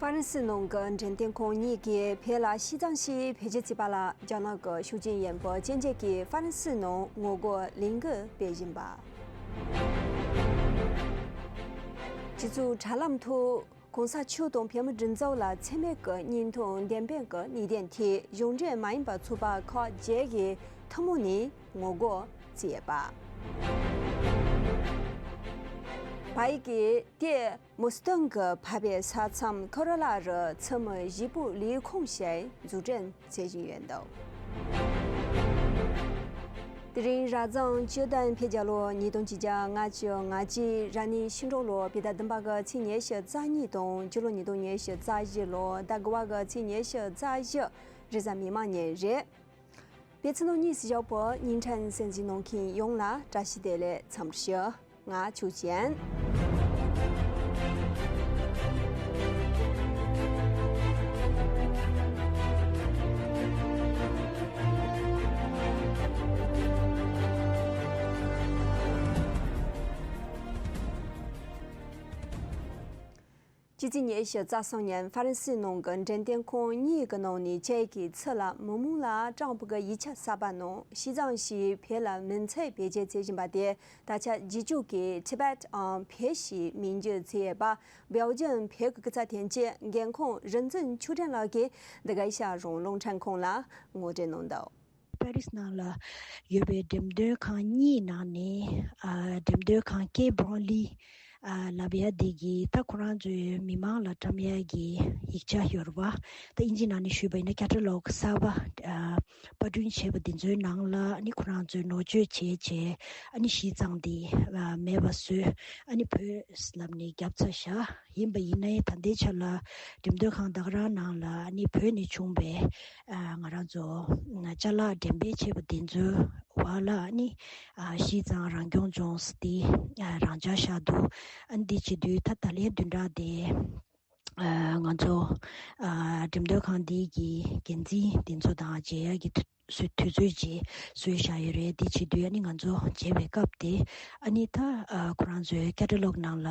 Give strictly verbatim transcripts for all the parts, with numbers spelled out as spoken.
ཧྥ་རན་སིའི་ནང་གི་འགྲེམས་སྟོན་ཁང་གཉིས་ཀྱིས་བོད་ལ་ཕྱི་གཙང་ཞིག་བེད་སྤྱོད་བྱས་པ་ལ་རྒྱ་ནག་གི་ཤུགས་རྐྱེན་ཡོད་པའི་རྐྱེན་བྱས་ཀྱིས་ཧྥ་རན་སིའི་ནང་ངོ་རྒོལ་ལས་འགུལ་སྤེལ་བཞིན་པ། སྤྱི་ཚོགས་དྲ་ལམ་ཐོག་གོང་ས་མཆོག་དང་བོད་མི་སྒྲིག་འཛུགས་ལ་མཚན་སྨད་ཀྱི་བརྙན་ཐུང་འདེམས་པའི་གི་ནུས་ལྡན་ཐད་གཞུང་འབྲེལ་མ་ཡིན་པ་ཚོགས་པ་ཁག་བརྒྱད་ཀྱིས་ཐུན་མོང་ནས་ངོ་རྒོལ་བྱས་པ། བལ་ཡུལ་གྱི་ཏེ་མུ་སི་ཏོན་གྱི་བབས་པའི་ས་མཚམས་ཁོ་རོ་ལ་རུ་མཚོ་མོ་བཞི་པོའི་ལས་ཁུངས་ཤིག་འཛུགས་སྐྲུན་བྱེད་བཞིན་ཡོད་འདུག་དེ་རིང་རབ་བྱུང་བཅུ་བདུན་བོད་རྒྱལ་ལོ་ཉིས་སྟོང་ཆིག་བརྒྱ་ལྔ་བཅུ་ང་གཅིག་རབ་གནས་ཤིང་འབྲོག་ལོ་བོད་ཟླ་བདུན་པ་གི་ཚེས་ཉི་ཤུ་རྩ་གཉིས་དང་སྤྱི་ལོ་ཉིས་སྟོང་ཉི་ཤུ་རྩ་བཞི་ལོ་ཟླ་དགུ་པ་གི་ཚེས་ཉི་ཤུ་རྩ་བཞི་རེས་གཟའ་མིག་དམར་ཉིན་རེད། བོད་ཕྱི་ནང་གཉིས་སུ་བཞག་པའི་བརྙན་འཕྲིན་གསན་གཟིགས་གནང་མཁན་ཡོངས་ལ་བཀྲ་ཤིས་བདེ་ལེགས་འཚམས་ཞུ། ང་ཆོས་ཅན། སྤྱི་ཚེས་ཉི་ཤུ་རྩ་གསུམ་ཉིན་ཧྥ་རན་སིའི་ནང་གི་འགྲེམས་སྟོན་ཁང་གཉིས་ཀྱི་ནང་ནས་ཁྱེད་ཀྱིས་ཚུར་ལ་མི་མང་ལ་ཀྲམ་ཕུ་གི་ཡིག་ཆ་གསར་པ་ནང་ཕྱི་གཙང་ཞེས་བོད་ལ་མིང་ཚིག་བེད་སྤྱོད་བྱེད་བཞིན་པ་དེ་ད་ཆ་རྗེས་འཇུག་གིས་Tibet འམ་བོད་ཞེས་མིང་བརྗོད་བྱས་ཡོད་པ་བེལ་ཇམ་བོད་ཀྱི་སྐུ་ཚབ་དོན་གཅོད་འགན་འཁུར་རིག་འཛིན་ཆོས་སྒྲོན་ལགས་ཀྱིས་འདི་ག་ཨེ་ཤ་ཡ་རང་དབང་རླུང་འཕྲིན་ཁང་ལ་ངོ་སྤྲོད་གནང་འདུག་པེ་རིས་ནང་ལ་ཡོད་པའི་འགྲེམས་སྟོན་ཁང་གཉིས་ནང་ནས་ཨ་འགྲེམས་སྟོན་ཁང་ཀེ་བྷོན་ལི་ཨ་ལབ་ཡ་དེ་གིས་ད་ཁོ་རང་ཚོའི་མི་མང་ལ་བཀྲམ་ཡ་གི་ཡིག་ཆ་ཡོད་རེད་བ། ད་ཨིན་ཇི་ནང་ནས་ཞུས་པ་ཡིན་ན་ཀེ་ཊ་ལོག་གསར་པ་ཨ་པར་སྐྲུན་བྱས་པ་དེ་ཚོའི་ནང་ལ་ཨ་ནི་ཁོ་རང་ཚོས་ནོར་བཅོས་བྱས་བྱས་ཨ་ནི་ཕྱི་གཙང་དེ་ཨ་མེད་པ་བཟོས་ཨ་ནི་བོད་ལབ་ནས་རྒྱབ་ཚ་བཞག་ཡིན་པ་ཡིན་ནའི་ད་ལྟའི་ཆ་ལ་འགྲེམས་སྟོན་ཁང་ད་ག་རང་ནང་ལ་ཨ་ནི་བོད་ནས་བྱུང་བའི་ཨ་ང་རང་ཚོ་ཅ་ལག་འགྲེམས་སྤེལ་བྱས་པ་དེ་ཚོའི་འོག་ལ་ཨ་ནི་ཨ་ཕྱི་གཙང་རང་སྐྱོང་ལྗོངས་དེ་ཨ་རང་འཇགས་བཞག་འདུག་ཨ་ནི་འདི་བྱེད་དུས་ད་ད་ལན་བདུན་ཕྲག་དེ་ཨ་ང་ཚོ་ཨ་འགྲེམས་སྟོན་ཁང་འདི་གི་འགན་འཛིན་དེ་ཚོ་དང་མཇལ་ཡ་གི་དུས་ཚོད་དུས་ཚོད་ཅིག་བཟོས་བཞག་ཡོད་རེད། དེ་བྱེད་དུས་ཨ་ནི་ང་ཚོ་མཇལ་བའི་སྐབས་དེ་ཨ་ནི་ད་ཨ་ཁོ་རང་ཚོའི་ཀེ་ཊ་ལོག་ནང་ལ་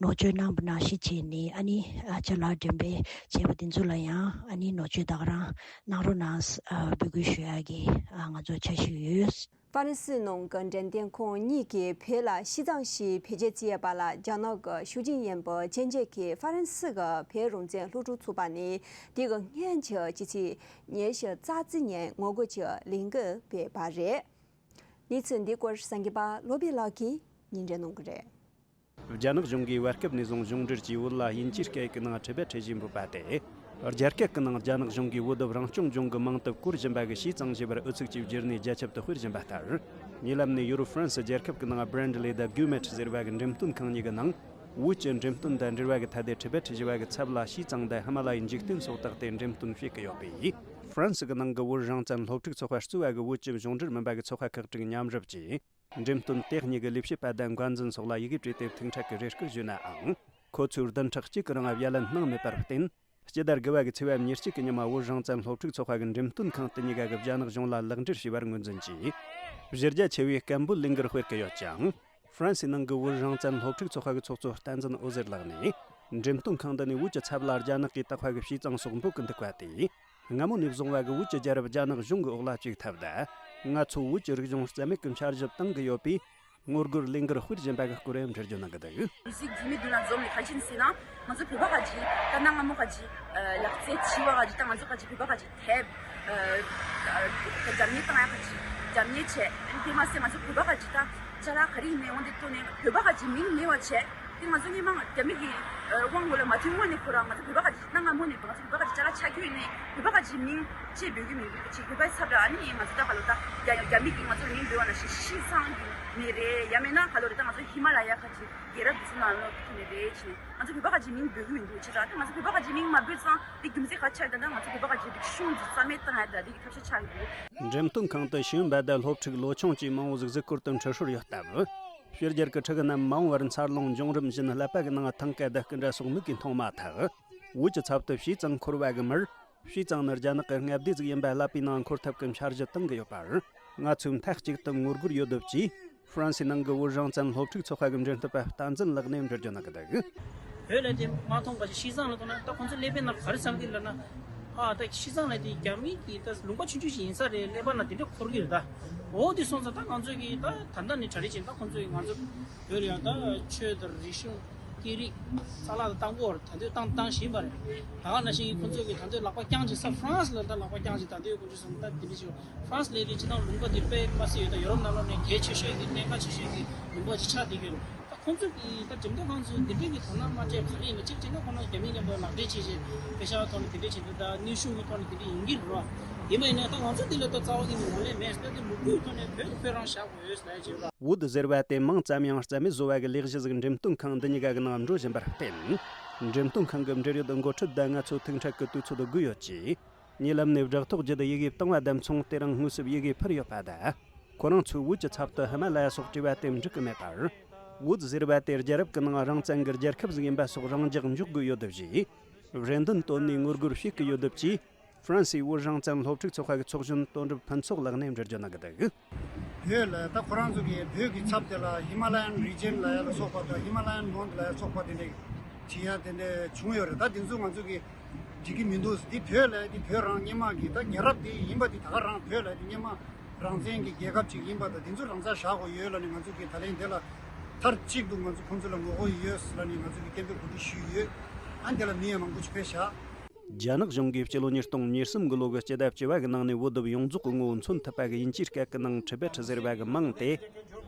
ནོར་བཅོས་གནང་པ་ནང་བཞིན་བྱས་ནས་ཨ་ནི་ཨ་ཅ་ལག་འགྲེམས་སྤེལ་བྱས་པ་དེ་ཚོ་ལ་ཡང་ཨ་ནི་ནོར་བཅོས་ད་ག་རང་གནང་རོགས་གནང་ཨ་འབོད་སྐུལ་ཞུ་ཡ་གི་ཨ་ང་ཚོ་འཆར་གཞི་ཡོད། ཧྥ་རན་སིའི་ནང་གི་འགྲེམས་སྟོན་ཁང་གཉིས་ཀྱིས་བོད་ལ་ཕྱི་གཙང་ཞེས་བེད་སྤྱོད་བྱས་ཡོད་པ་ལ་རྒྱ་ནག་གི་ཤུགས་རྐྱེན་ཡིན་པའི་རྐྱེན་བྱས་ཀྱིས་ཧྥ་རན་སི་གི་བོད་རང་བཙན་སློབ་ཕྲུག་ཚོགས་པ་ནས་དེ་གི་སྔོན་གྱི་སྤྱི་ཚེས་ཉི་ཤུ་རྩ་གཅིག་ཉིན་ངོ་རྒོལ་གྱི་ལས་འགུལ་སྤེལ་བ་རེད། གནས་ཚུལ་འདིའི་སྐོར་གསར་འགོད་པ་བློ་བྷེ་ལགས་ཀྱིས་སྙན་སྒྲོན་གནང་གི་རེད། རྒྱ་ནག་གཞུང་གིས་བར་སྐབས་ནས་བཟུང་གཞུང་འབྲེལ་གྱིས་བོད་ལ་དབྱིན་ཇིའི་སྐད་ཀྱི་ནང་ཊི་བེ་ཊི་ཞེས་འབོད་པ་སྟེ། རྒྱ་སྐད་ཀྱི་ནང་རྒྱ་ནག་གཞུང་གིས་བོད་རང་སྐྱོང་ལྗོངས་ཀྱི་མིང་དུ་བཀོལ་བཞིན་པ་གི་ཕྱི་གཙང་ཞེས་པར་ཨུ་ཚུགས་ཀྱིས་བསྒྱུར་ནས་རྒྱ་ཁྱབ་ཏུ་སྤེལ་བཞིན་པ་ལྟར། ཉེ་ལམ་ནས་ཡུ་རོབ་ཧྥ་རན་སི་རྒྱལ་ཁབ་ཀྱི་ནང་བྷི་རན་ཌི་ལི་དང་གུ་མེ་ཊི་ཟེར་བ་གི་འགྲེམས་སྟོན་ཁང་གཉིས་ཀྱི་ནང་། བོད་ཀྱི་འགྲེམས་སྟོན་དང་འབྲེལ་བ་གི་ཐད་དེ་ཊི་བེ་ཊི་ཞེས་པ་གི་ཚབ་ལ་ཕྱི་གཙང་དང་ཧི་མ་ལ་ཡའི་འཇིག་རྟེན་སོགས་བཏགས་ཏེ་འགྲེམས་སྟོན་བྱེད་ཀྱི་ཡོད་པས། ཧྥ་རན་སི་གི་ནང་གི་བོད་རང་བཙན་སློབ་ཕྲུག་ཚོགས་པ་གཙོས་པ་གི་བོད་ཀྱི་གཞུང་འབྲེལ་མིན་པ་གི་ཚོགས་པ་ཁག་ཅིག་མཉམ་རུབ་ཀྱིས། འགྲེམས་སྟོན་དེ་གཉིས་ཀྱི་ལས་བྱེད་པ་དང་འགོ་འཛིན་སོགས་ལ་ཡི་གེ་བྲིས་ཏེ་ཐུགས་འཕྲད་ཀྱི་རེ་སྐུལ་ཞུས་ནའང་། ཁོ་ཚོས་བདུན་ཕྲག་གཅིག་གི་རིང་བརྒྱ་ལན་གནང་མེད་པར་བརྟེན། སྤྱི་ཟླ་དགུ་པ་གི་ཚེས་པ་ཉེར་གཅིག་གི་ཉིན་མ་བོད་རང་བཙན་སློབ་ཕྲུག་ཚོགས་པ་གི་འགྲེམས་སྟོན་ཁང་དེ་གཉིས་ཀ་གི་རྒྱ་ནག་གཞུང་ལ་ལག་འབྲེལ་བྱས་པར་ངོས་འཛིན་གྱིས། གཞི་རྒྱ་ཆེ་བའི་སྐད་འབོད་ལས་འགུལ་སྤེལ་གྱི་ཡོད་ཅིང་། ཧྥ་རན་སིའི་ནང་གི་བོད་རང་བཙན་སློབ་ཕྲུག་ཚོགས་པ་གི་ཚོགས་གཙོ་བསྟན་འཛིན་འོད་ཟེར་ལགས་ནས། འགྲེམས་སྟོན་ཁང་འདི་ནས་བོད་ཀྱི་ཚབ་ལ་རྒྱ་ནག་གིས་བཏགས་པ་གི་ཕྱི་གཙང་སོགས་འབོད་ཀྱི་འདུག་པ་དེས། སྔ་མོ་ནས་བཟུང་བ་གི་བོད་ཀྱི་རྒྱལ་རབས་རྒྱ་ནག་གཞུང་གི་འོག་ལ་བཅུག་ཐབས་དང་། ང་ཚོ་བོད་ཀྱི་རིག་གཞུང་རྩ་མེད་ཀྱི་འཆར་གཞི་བཏང་གི་ཡོད་པས། ངོ་རྒོལ་ལས་འགུལ་སྤེལ་བཞིན་པ་གི་སྐོར་ཡང་འགྲེལ་བརྗོད་གནང་གི་འདུག་མི་ཚེ་རྒྱུས་མེད་དུས་ན་འཛོམས་ནས་ག་རེ་བྱེད་ཟེར་ན། ང་ཚོ་བོད་པ་ག་ཅིག་ད་གནའ་སྔ་མོ་ག་ཅིག་ལག་རྩལ་འཁྱེར་བ་ག་ཅིག་ད་ང་ཚོ་ག་ཅིག་བོད་པ་ག་ཅིག་དེབ་རྒྱབ་གཉེར་བཏང་ཡ་ག་ཅིག་རྒྱབ་གཉེར་བྱས། དེ་མ་ཟད་ང་ཚོ་བོད་པ་ག་ཅིག་ད་ཅ་ལག་ག་རེ་ཡིན་ནའི་འོང་དེ་བཏོན་ནས་བོད་པ་ག་ཅིག་མིང་མེད་པ་བྱས། དེ་ང་ཚོ་སྔོན་མ་རྒྱ་མི་གི་དབང་འོག་ལ་མ་ཐོན་སྔོན་ནས་ཁོ་རང་ང་ཚོ་བོད་པ་ག་ཅིག་གནའ་སྔ་མོ་ནས་ང་ཚོ་བོད་པ་ག་ཅིག་ཅ་ལག་ཆ་རྒྱུས་ནས་བོད་པ་ག་ཅིག་མིང་ཅེས་འབོད་ཀྱི་མི་འདུག་ཅིག་བོད་པའི་ཚབ་ལ་ཨ་ནི་ང་ཚོ་ད་ག་ལོ་ད་རྒྱ་རྒྱ་མི་གིས་ང་ཚོར་མིང་འབོད་པ་ནང་བཞིན་ཤི་ཚང་གི་ནི་རེད། ཡང་མིན་ན་ག་ལོ་རེད། ད་ང་ཚོ་ཧི་མ་ལ་ཡ་ག་ཅིག་རྒྱལ་རབས་དེ་ཚོ་ནང་ལོགས་ཐོན་ནི་རེད་ཅེས་ང་ཚོ་བོད་པ་ག་ཅིག་མིང་འབོད་ཀྱི་མི་འདུག་ཅེས་ད་ང་ཚོ་བོད་པ་ག་ཅིག་མིང་མ་འབོད་ཙང་དེ་རྒྱུ་མཚན་ག་ཆགས་ད་ད་ང་ཚོ་བོད་པ་ག་ཅིག་རིག་གཞུང་འཛིན་རྩ་མེད་བཏང་ཡ་ད་དེ་གི་ཐབས་ཤེས་ཆགས་ཀྱི་འདུག་འགྲེམས་སྟོན་ཁང་དུ་ཤེས་ཡོན་པ་དང་སློབ་ཕྲུག་ལོ་ཆུང་བཅས་མང་བོ་ཟིག་གཟིགས་སྐོར་དུ་འཁྲིད་སྲོལ་ཡོད་སྟབས། ཕྱི་རྒྱལ་གྱི་ཕྲུ་གུ་རྣམས་མ་འོངས་པར་འཚར་ལོངས་འབྱུང་རིམ་བཞིན་ཀླད་པ་གི་ནང་ཐང་ག་དང་སྐུ་འདྲ་སོགས་མིག་གིས་མཐོང་མ་ཐག་བོད་ཀྱི་ཚབ་ཏུ་ཕྱི་གཙང་འཁོར་བ་གི་མིར། ཕྱི་གཙང་ནི་རྒྱ་ནག་གི་མངའ་སྡེ་ཟིག་ཡིན་པ་ཀླད་པའི་ནང་འཁོར་ཐབས་ཀྱི་འཆར་གཞི་བཏིང་གི་ཡོད་པར། ང་ཚོས་མཐའ་གཅིག་ཏུ་ངོ་རྒོལ་ཡོད་འདོད་ཀྱིས། ཧྥ་རན་སིའི་ནང་གི་བོད་རང་བཙན་སློབ་ཕྲུག་ཚོགས་པ་གི་འབྲེལ་མཐུད་པ་བསྟན་འཛིན་ལགས་ནས་འགྲེལ་བརྗོད་གནང་གི་འདུག་བོད་ལ་དེ་མ་མཐོང་པ་ཞིག་ཤི་ཙང་ལ་མཐོང་ན། ད་ཁོང་ཚོ་ཀླད་པའི་ནང་ག་རེ་བསམ་གི་ལབ་ན། ཨ་ད་ཤི་ཙང་ལ་དེ་རྒྱ་མི་གི་ད་ལུང་པ་ཆུང་ཆུང་ཞིག་ཡིན་ས་རེད། ཀླད་པ་ནང་དེ་འདྲ་འཁོར་གི་རེད་ད། འོ་དེ་སོང་ཙང་ད་ང་ཚོ་གི་ད་ད་ལྟ་ནས་གྲ་སྒྲིག་བྱེད། ད་ཁོང་ཚོ་གི་ང་ཚོ་བོད་ལ་ཡང་ད་ཆོས་དང་རིག་གཞུང་། སྐད་རིགས། ས་ལག་དང་བཏང་གི་ཡོད་རེད། ད་དུང་བཏང་བཏང་བཞིན་པ་རེད། ད་ག་ནང་བཞིན་ཁོང་ཚོ་གིས་ད་དུང་ལག་པ་བརྐྱངས་བྱས། ས་ཧྥ་རན་སི་ལ་ད་ལག་པ་བརྐྱངས་བྱས། ད་དུང་ཁོང་ཚོས་ད་དེ་འདྲ་བྱས། ཧྥ་རན་སི་ལབ་དུས་སྤྱིར་བཏང་ལུང་པ་དེ་དཔེ་མ་སྲིད་ཡོད། ད་ཡོ་རོབ་ནང་ལོགས་ནས་གལ་ཆེ་ཤོས་ཀྱི་གནད་འགག་ཆེ་ཤོས་ཀྱི་ལུང་པ་ཅིག་ཆགས་བསྡད་ཀྱི་ཡོད་རེད། ད་ཁོང་ཚོ་གིས་ད་འགྲེམས་སྟོན་ཁང་ཚོས་འདི་འདྲའི་གི་དོ་སྣང་མ་བྱས་ག་རེ་ཡིན་ན། གཅིག་བྱས་ན་ཁོ་རང་རྒྱ་མི་མཉམ་དུ་ལག་འབྲེལ་བྱས་བྱས་པེ་ཤ་ཐོག་ནས་དེ་འདྲ་བྱས་འདུག་ད་ནུས་ཤུགས་ཀྱི་ཐོག་ནས་དེ་འདྲ་ཡིན་གྱི་རེད་བ། ཡིན་པ་ཡིན་ན་ད་ང་ཚོ་འདི་ལ་ད་རྩ་བ་ཉིད་ནས་ངོས་ལེན་མེད། ད་དེ་ལུ་གུའི་ཐོག་ནས་བོད་ཀྱི་བོད་རང་བཞག་དགོས་ཡོད་ལབ་ཡ་ཅིག་ཡོད་ར། བོད་ཟེར་བ་དེ་མིང་ཙམ་ཡང་རྩ་མེད་བཟོ་བ་གི་ལས་གཞི་ཟིག་འགྲེམས་སྟོན་ཁང་འདི་གཉིས་ཀ་གི་ནང་འགྲོ་བཞིན་པར་བརྟེན། འགྲེམས་སྟོན་ཁང་གི་འབྲེལ་ཡོད་འགོ་ཁྲིད་དང་ང་ཚོ་ཐུག་འཕྲད་ཀྱི་དུས་ཚོད་དགོས་ཡོད་ཀྱིས། ཉེ་ལམ་ནས་བསྒྲགས་ཐོ་བརྒྱུད་ཡི་གེ་བཏང་བ་དང་མཚུངས། དེ་རིང་དངོས་སུ་ཡི་གེ་ཕུལ་ཡོད་པ་དང་། ཁོ་རང་ཚོས་བོད་ཀྱི་ཚབ་ཏུ་ཧི་མ་ལ་ཡ་སོགས་བྲིས་པ་དེ་འགྲིག་གི་མེད་པར། བོད་ཟེར་བ་དེ་རྒྱལ་རབས་ཀྱི་ནང་རང་བཙན་གྱི་རྒྱལ་ཁབ་ཟིག་ཡིན་པ་སོགས་རང་འཇགས་འཇོག་དགོས་ཡོད་དོ་ཞེས། རེ་འདུན་བཏོན་ནས་ངོ་རྒོལ་བྱེད་ཀྱི་ཡོད་དོ་ཅེས། ཧྥ་རན་སིའི་བོད་རང་བཙན་སློབ་ཕྲུག་ཚོགས་པ་གི་ཚོགས་གཞོན་དོན་གྲུབ་ཕུན་ཚོགས་ལགས་ནས་འགྲེལ་བརྗོད་གནང་གི་འདུག་བོད་ལ་ད་ཁོ་རང་ཚོ་གིས་བོད་ཀྱི་ཚབ་དེ་ལ་ཧི་མ་ལ་ཡན་རི་ཇན་ལབ་ཡ་ལ་སོགས་པ་དང་། ཧི་མ་ལ་ཡན་མོན་ལབ་ཡ་སོགས་པ་དེ་འདྲ་བྲིས་ཡ་དེ་འདྲ་བྱུང་ཡོད་རེད། ད་དེ་ཚོ་ང་ཚོ་གིས་འགྲིག་གི་མི་འདུག་འདི་བོད་ལ་འདི་བོད་རང་སྔོན་མ་གི་ད་རྒྱལ་རབས་དེ་ཡིན་པ་དེ། ད་ག་རང་བོད་ལ་དེ་སྔོན་མ་རང་བཙན་གྱི་རྒྱལ་ཁབ་ཅིག་ཡིན་པ་དང་། དེ་ཚོ་རང་ས་བཞག་དགོས་ཡོད་ལབ་ནས་ང་ཚོ་གིས་ད་ལན་དེ་ལ་མཐའ་གཅིག་ཏུ་ང་ཚོ་ཁོང་ཚོ་ལ་ངོ་རྒོལ་ཡོད་ལབ་ནས་ང་ཚོ་གིས་སྐད་འབོད་གོ་སྒྲིག་ཞུས་ཡོད། ཨ་འདི་ལ་མི་ཡང་མང་པོ་ཅིག་ཕེབས་ཤག་རྒྱ་ནག་གཞུང་གིས་སྤྱི་ལོ་ཉིས་སྟོང་ཉེར་གསུམ་གྱི་ལོ་གི་སྤྱི་ཟླ་བཅུ་བ་གི་ནང་ནས་བོད་དུ་ཡོངས་རྫོགས་ཀྱི་ངོ་བོ་མཚོན་ཐུབ་པ་གི་དབྱིན་ཇིའི་སྐད་ཀྱི་ནང་ཊི་བེ་ཊི་ཟེར་བ་གི་མིང་དེ།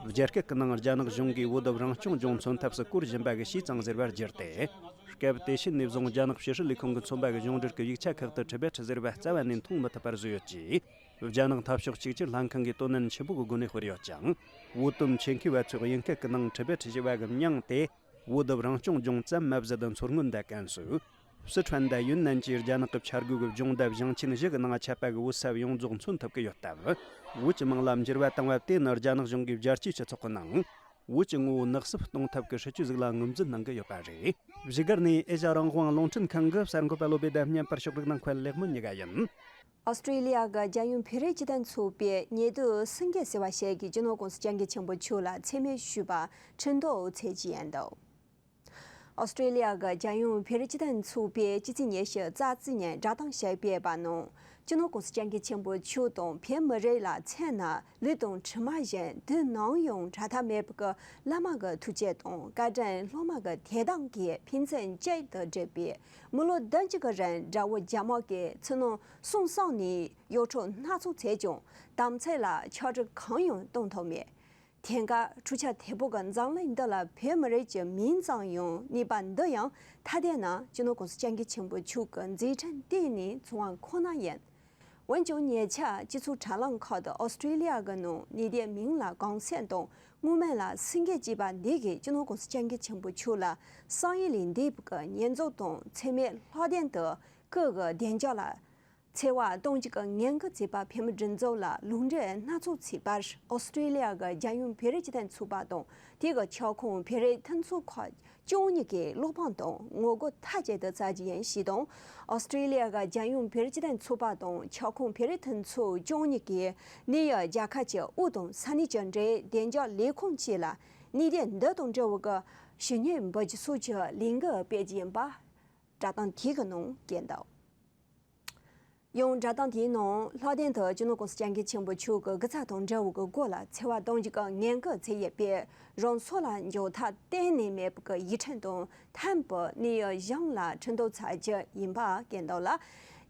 རྒྱ་སྐད་ཀྱི་ནང་རྒྱ་ནག་གཞུང་གིས་བོད་དུ་རང་སྐྱོང་ལྗོངས་མཚོན་ཐབས་སུ་བཀོལ་བཞིན་པ་གི་ཞེས་ཙང་ཟེར་བར་བསྒྱུར་ཏེ། སྐབས་དེ་ཕྱིན་ནས་བཟུང་རྒྱ་ནག་ཕྱི་སྲིད་ལས་ཁུངས་ཀྱིས་མཚོན་པ་གི་གཞུང་འབྲེལ་གྱི་ཡིག་ཆ་ཁག་ཏུ་ཊི་བེ་ཊི་ཟེར་བ་རྩ་བ་ནས་མཐོང་མི་ཐུབ་པར་བཟོས་ཡོད་ཅེས། རྒྱ་ནག་འཐབ་ཕྱོགས་གཅིག་གྱུར་ལྷན་ཁང་གིས་དོ་ནན་ཆེན་པོ་གི་སྒོ་ནས་སྤེལ་ཡོད་ཅིང་། བོད་དོན་ཆེད་མཁས་པ་ཚོས་དབྱིན་སྐད་ཀྱི་ནང་ཊི་བེ་ཊི་ཞེས་པ་གི་མིང་དེ། བོད་དུ་རང་སྐྱོང་ལྗོངས་ཙམ་མ་ཟད། མཚོ་སྔོན་དང་ཀན་སུའུ། སི་ཁྲོན་དང་ཡུན་ནན་བཅས་རྒྱ་ནག་གི་འཆར་འགོད་ཀྱི་ལྗོངས་དང་ཞིང་ཆེན་བཞི་གི་ནང་ཁྱབ་པ་གི་བོད་ས་ཡོངས་རྫོགས་མཚོན་ཐུབ་ཀྱི་ཡོད་སྟབས། བོད་ཀྱི་མིང་ལ་འགྱུར་བ་བཏང་བ་དེ་ནི་རྒྱ་ནག་གཞུང་གིས་རྒྱལ་སྤྱིའི་སྤྱི་ཚོགས་ཀྱི་ནང་བོད་ཀྱི་ངོ་བོ་ནག་བསུབ་གཏོང་ཐབས་ཀྱི་སྲིད་ཇུས་ཟིག་ལ་ངོས་འཛིན་གནང་གི་ཡོད་པ་རེད། བཞུགས་སྒར་ནས་ཨེ་ཤ་རང་དབང་རླུང་འཕྲིན་ཁང་གི་གསར་འགོད་པ་བློ་བྷེ་དང་མཉམ་པར་ཕྱོགས་སྒྲིག་གནང་མཁན་ལེགས་སྨོན་གཉིས་ཀ་ཡིན། ཨོ་སི་ཀྲི་ལི་ཡ་གི་རྒྱལ་ཡོངས་བོད་རིགས་སྤྱི་མཐུན་ཚོགས་པའི་ཉེ་དུས་སེང་གེ་ཟེར་བ་ཞིག་གིས་སྤྱི་ནོར་༸གོང་ས་༸སྐྱབས་མགོན་ཆེན་པོ་མཆོག་ལ་མཚན་སྨད་ཞུས་པ་ཁྲིན་ཏོའུ་ཚེ་སྐྱིད་ཡིན་འདུག་ཨོ་སི་ཀྲི་ལི་ཡ་གི་རྒྱལ་ཡོངས་བོད་རིགས་སྤྱི་མཐུན་ཚོགས་པས་སྤྱི་ཚེས་ཉི་ཤུ་རྩ་གཅིག་ཉིན་བསྒྲགས་གཏམ་ཞིག་སྤེལ་བ་ནང་། སྤྱི་ནོར་༸གོང་ས་༸སྐྱབས་མགོན་ཆེན་པོ་མཆོག་དང་བོད་མི་རིགས་ལ་མཚོན་ན་ལུས་དང་གྲིབ་མ་བཞིན་དུས་ནམ་ཡང་བྲལ་ཐབས་མེད་པ་གི་བླ་མ་གི་ཐུགས་རྗེ་དང་བཀའ་དྲིན་སློབ་མ་གི་ཐེག་གཏམ་གྱིས་ཕན་ཚུན་གཅིག་ཏུ་སྒྲིལ་བའི་མི་ལོ་བདུན་ཅུ་གི་རིང་དགྲ་བོ་རྒྱ་དམར་གྱིས་ཕྱི་ནང་གསང་གསུམ་ནས་གཡོ་འཕྲུལ་སྣ་ཚོགས་བྱས་ཀྱང་དམ་ཚིག་ལ་ཆག་སྒྲིབ་གང་ཡང་བཏང་ཐུབ་མེད། དེང་སྐབས་འཕྲུལ་ཆས་དེ་པོ་གི་འཛམ་གླིང་འདི་ལ་བོད་མི་རིགས་ཀྱི་མིང་ཙམ་ཡང་གནས་པ་འདི་ཡང་ཐ་དད་ན་སྤྱི་ནོར་༸གོང་ས་༸སྐྱབས་མགོན་ཆེན་པོ་མཆོག་གི་མཛད་འཕྲིན་བརྟེན་ནས་བྱུང་བ་ཁོ་ན་ཡིན། འོན་ཀྱང་ཉེ་ཆར་སྤྱི་ཚོགས་དྲ་ལམ་ཁག་ཏུ་ཨོ་སི་ཀྲི་ལི་ཡ་གི་ནང་གནས་བསྡད་མིང་ལ་གོང་སེང་དང་སྔོན་མ་ལ་སེང་གེ་ཅེས་པ་འདི་གིས་སྤྱི་ནོར་༸གོང་ས་༸སྐྱབས་མགོན་ཆེན་པོ་མཆོག་ལ་བསམ་ཡས་ལས་འདས་པའི་གི་བསྙེན་རྫོགས་དང་མཚན་སྨད་ལྷག་ལྡན་དུ་སྐུ་གི་བདེ་འཇགས་ལ་འཚེ་བ་གཏོང་རྒྱུ་གི་ངན་སྐུལ་བྱས་པ་བོད་མི་སྒྲིག་འཛུགས་ལ་ལུང་འདྲེན་སྣ་ཚོགས་བྱས་པར་ཨོ་སི་ཀྲི་ལི་ཡ་གི་རྒྱལ་ཡོངས་བོད་རིགས་སྤྱི་མཐུན་ཚོགས་པ་དང་དེ་གི་ཁྱབ་ཁོངས་བོད་རིགས་མཐུན་ཚོགས་ཁག་བཅུ་གཉིས་ཀྱིས་བློ་ཕམ་དང་ངོ་རྒོལ་མཐའ་གཅིག་ཏུ་བྱ་རྒྱུ་ཡིན་ཞེས་དང་། ཨོ་སི་ཀྲི་ལི་ཡ་གི་རྒྱལ་ཡོངས་བོད་རིགས་སྤྱི་མཐུན་ཚོགས་པ་དང་ཁྱབ་ཁོངས་བོད་རིགས་མཐུན་ཚོགས་བཅུ་གཉིས་ཀྱིས་ནིའུ་ཡོག་རྒྱལ་ཁབ་ཀྱི་དབུས་དང་ས་གནས་ཀྱི་འབྲེལ་བདེ་འཇགས་ལས་ཁུངས་བཅས་ལ་གནས་བརྟན་འདི་དང་འབྲེལ་བའི་གི་ཞུ་སྙན་འབུལ་རྒྱུ་སོགས་ཀྱི་ལས་འགུལ་སྤེལ་རྒྱུ་ཡིན་པ་བསྒྲགས་གཏམ་དེ་གི་ནང་བཀོད་འདུག་ཡང་བསྒྲགས་གཏམ་དེའི་ནང་ལྷག་དོན་དུ་སྤྱི་ནོར་༸གོང་ས་༸སྐྱབས་མགོན་ཆེན་པོ་མཆོག་གི་དགུ་རྩ་དང་འབྲེལ་བའི་སྐོར་ལ་འཚེ་བ་གཏོང་རྒྱུ་གི་ངན་སྐུལ་བྱས་ཡོད་པས་རང་སྲོག་ལ་འཇོག་ཐབས་གཏན་ནས་མེད་པའི་ཡིད་ཁྲིམས་དང་མཐུན་པའི་གནས་ཡུལ་གཞན་ལ་ཁྲིམས་གཏུག་བྱ་རྒྱུ་ཡིན་པ་བཀོད་འདུག་ལ།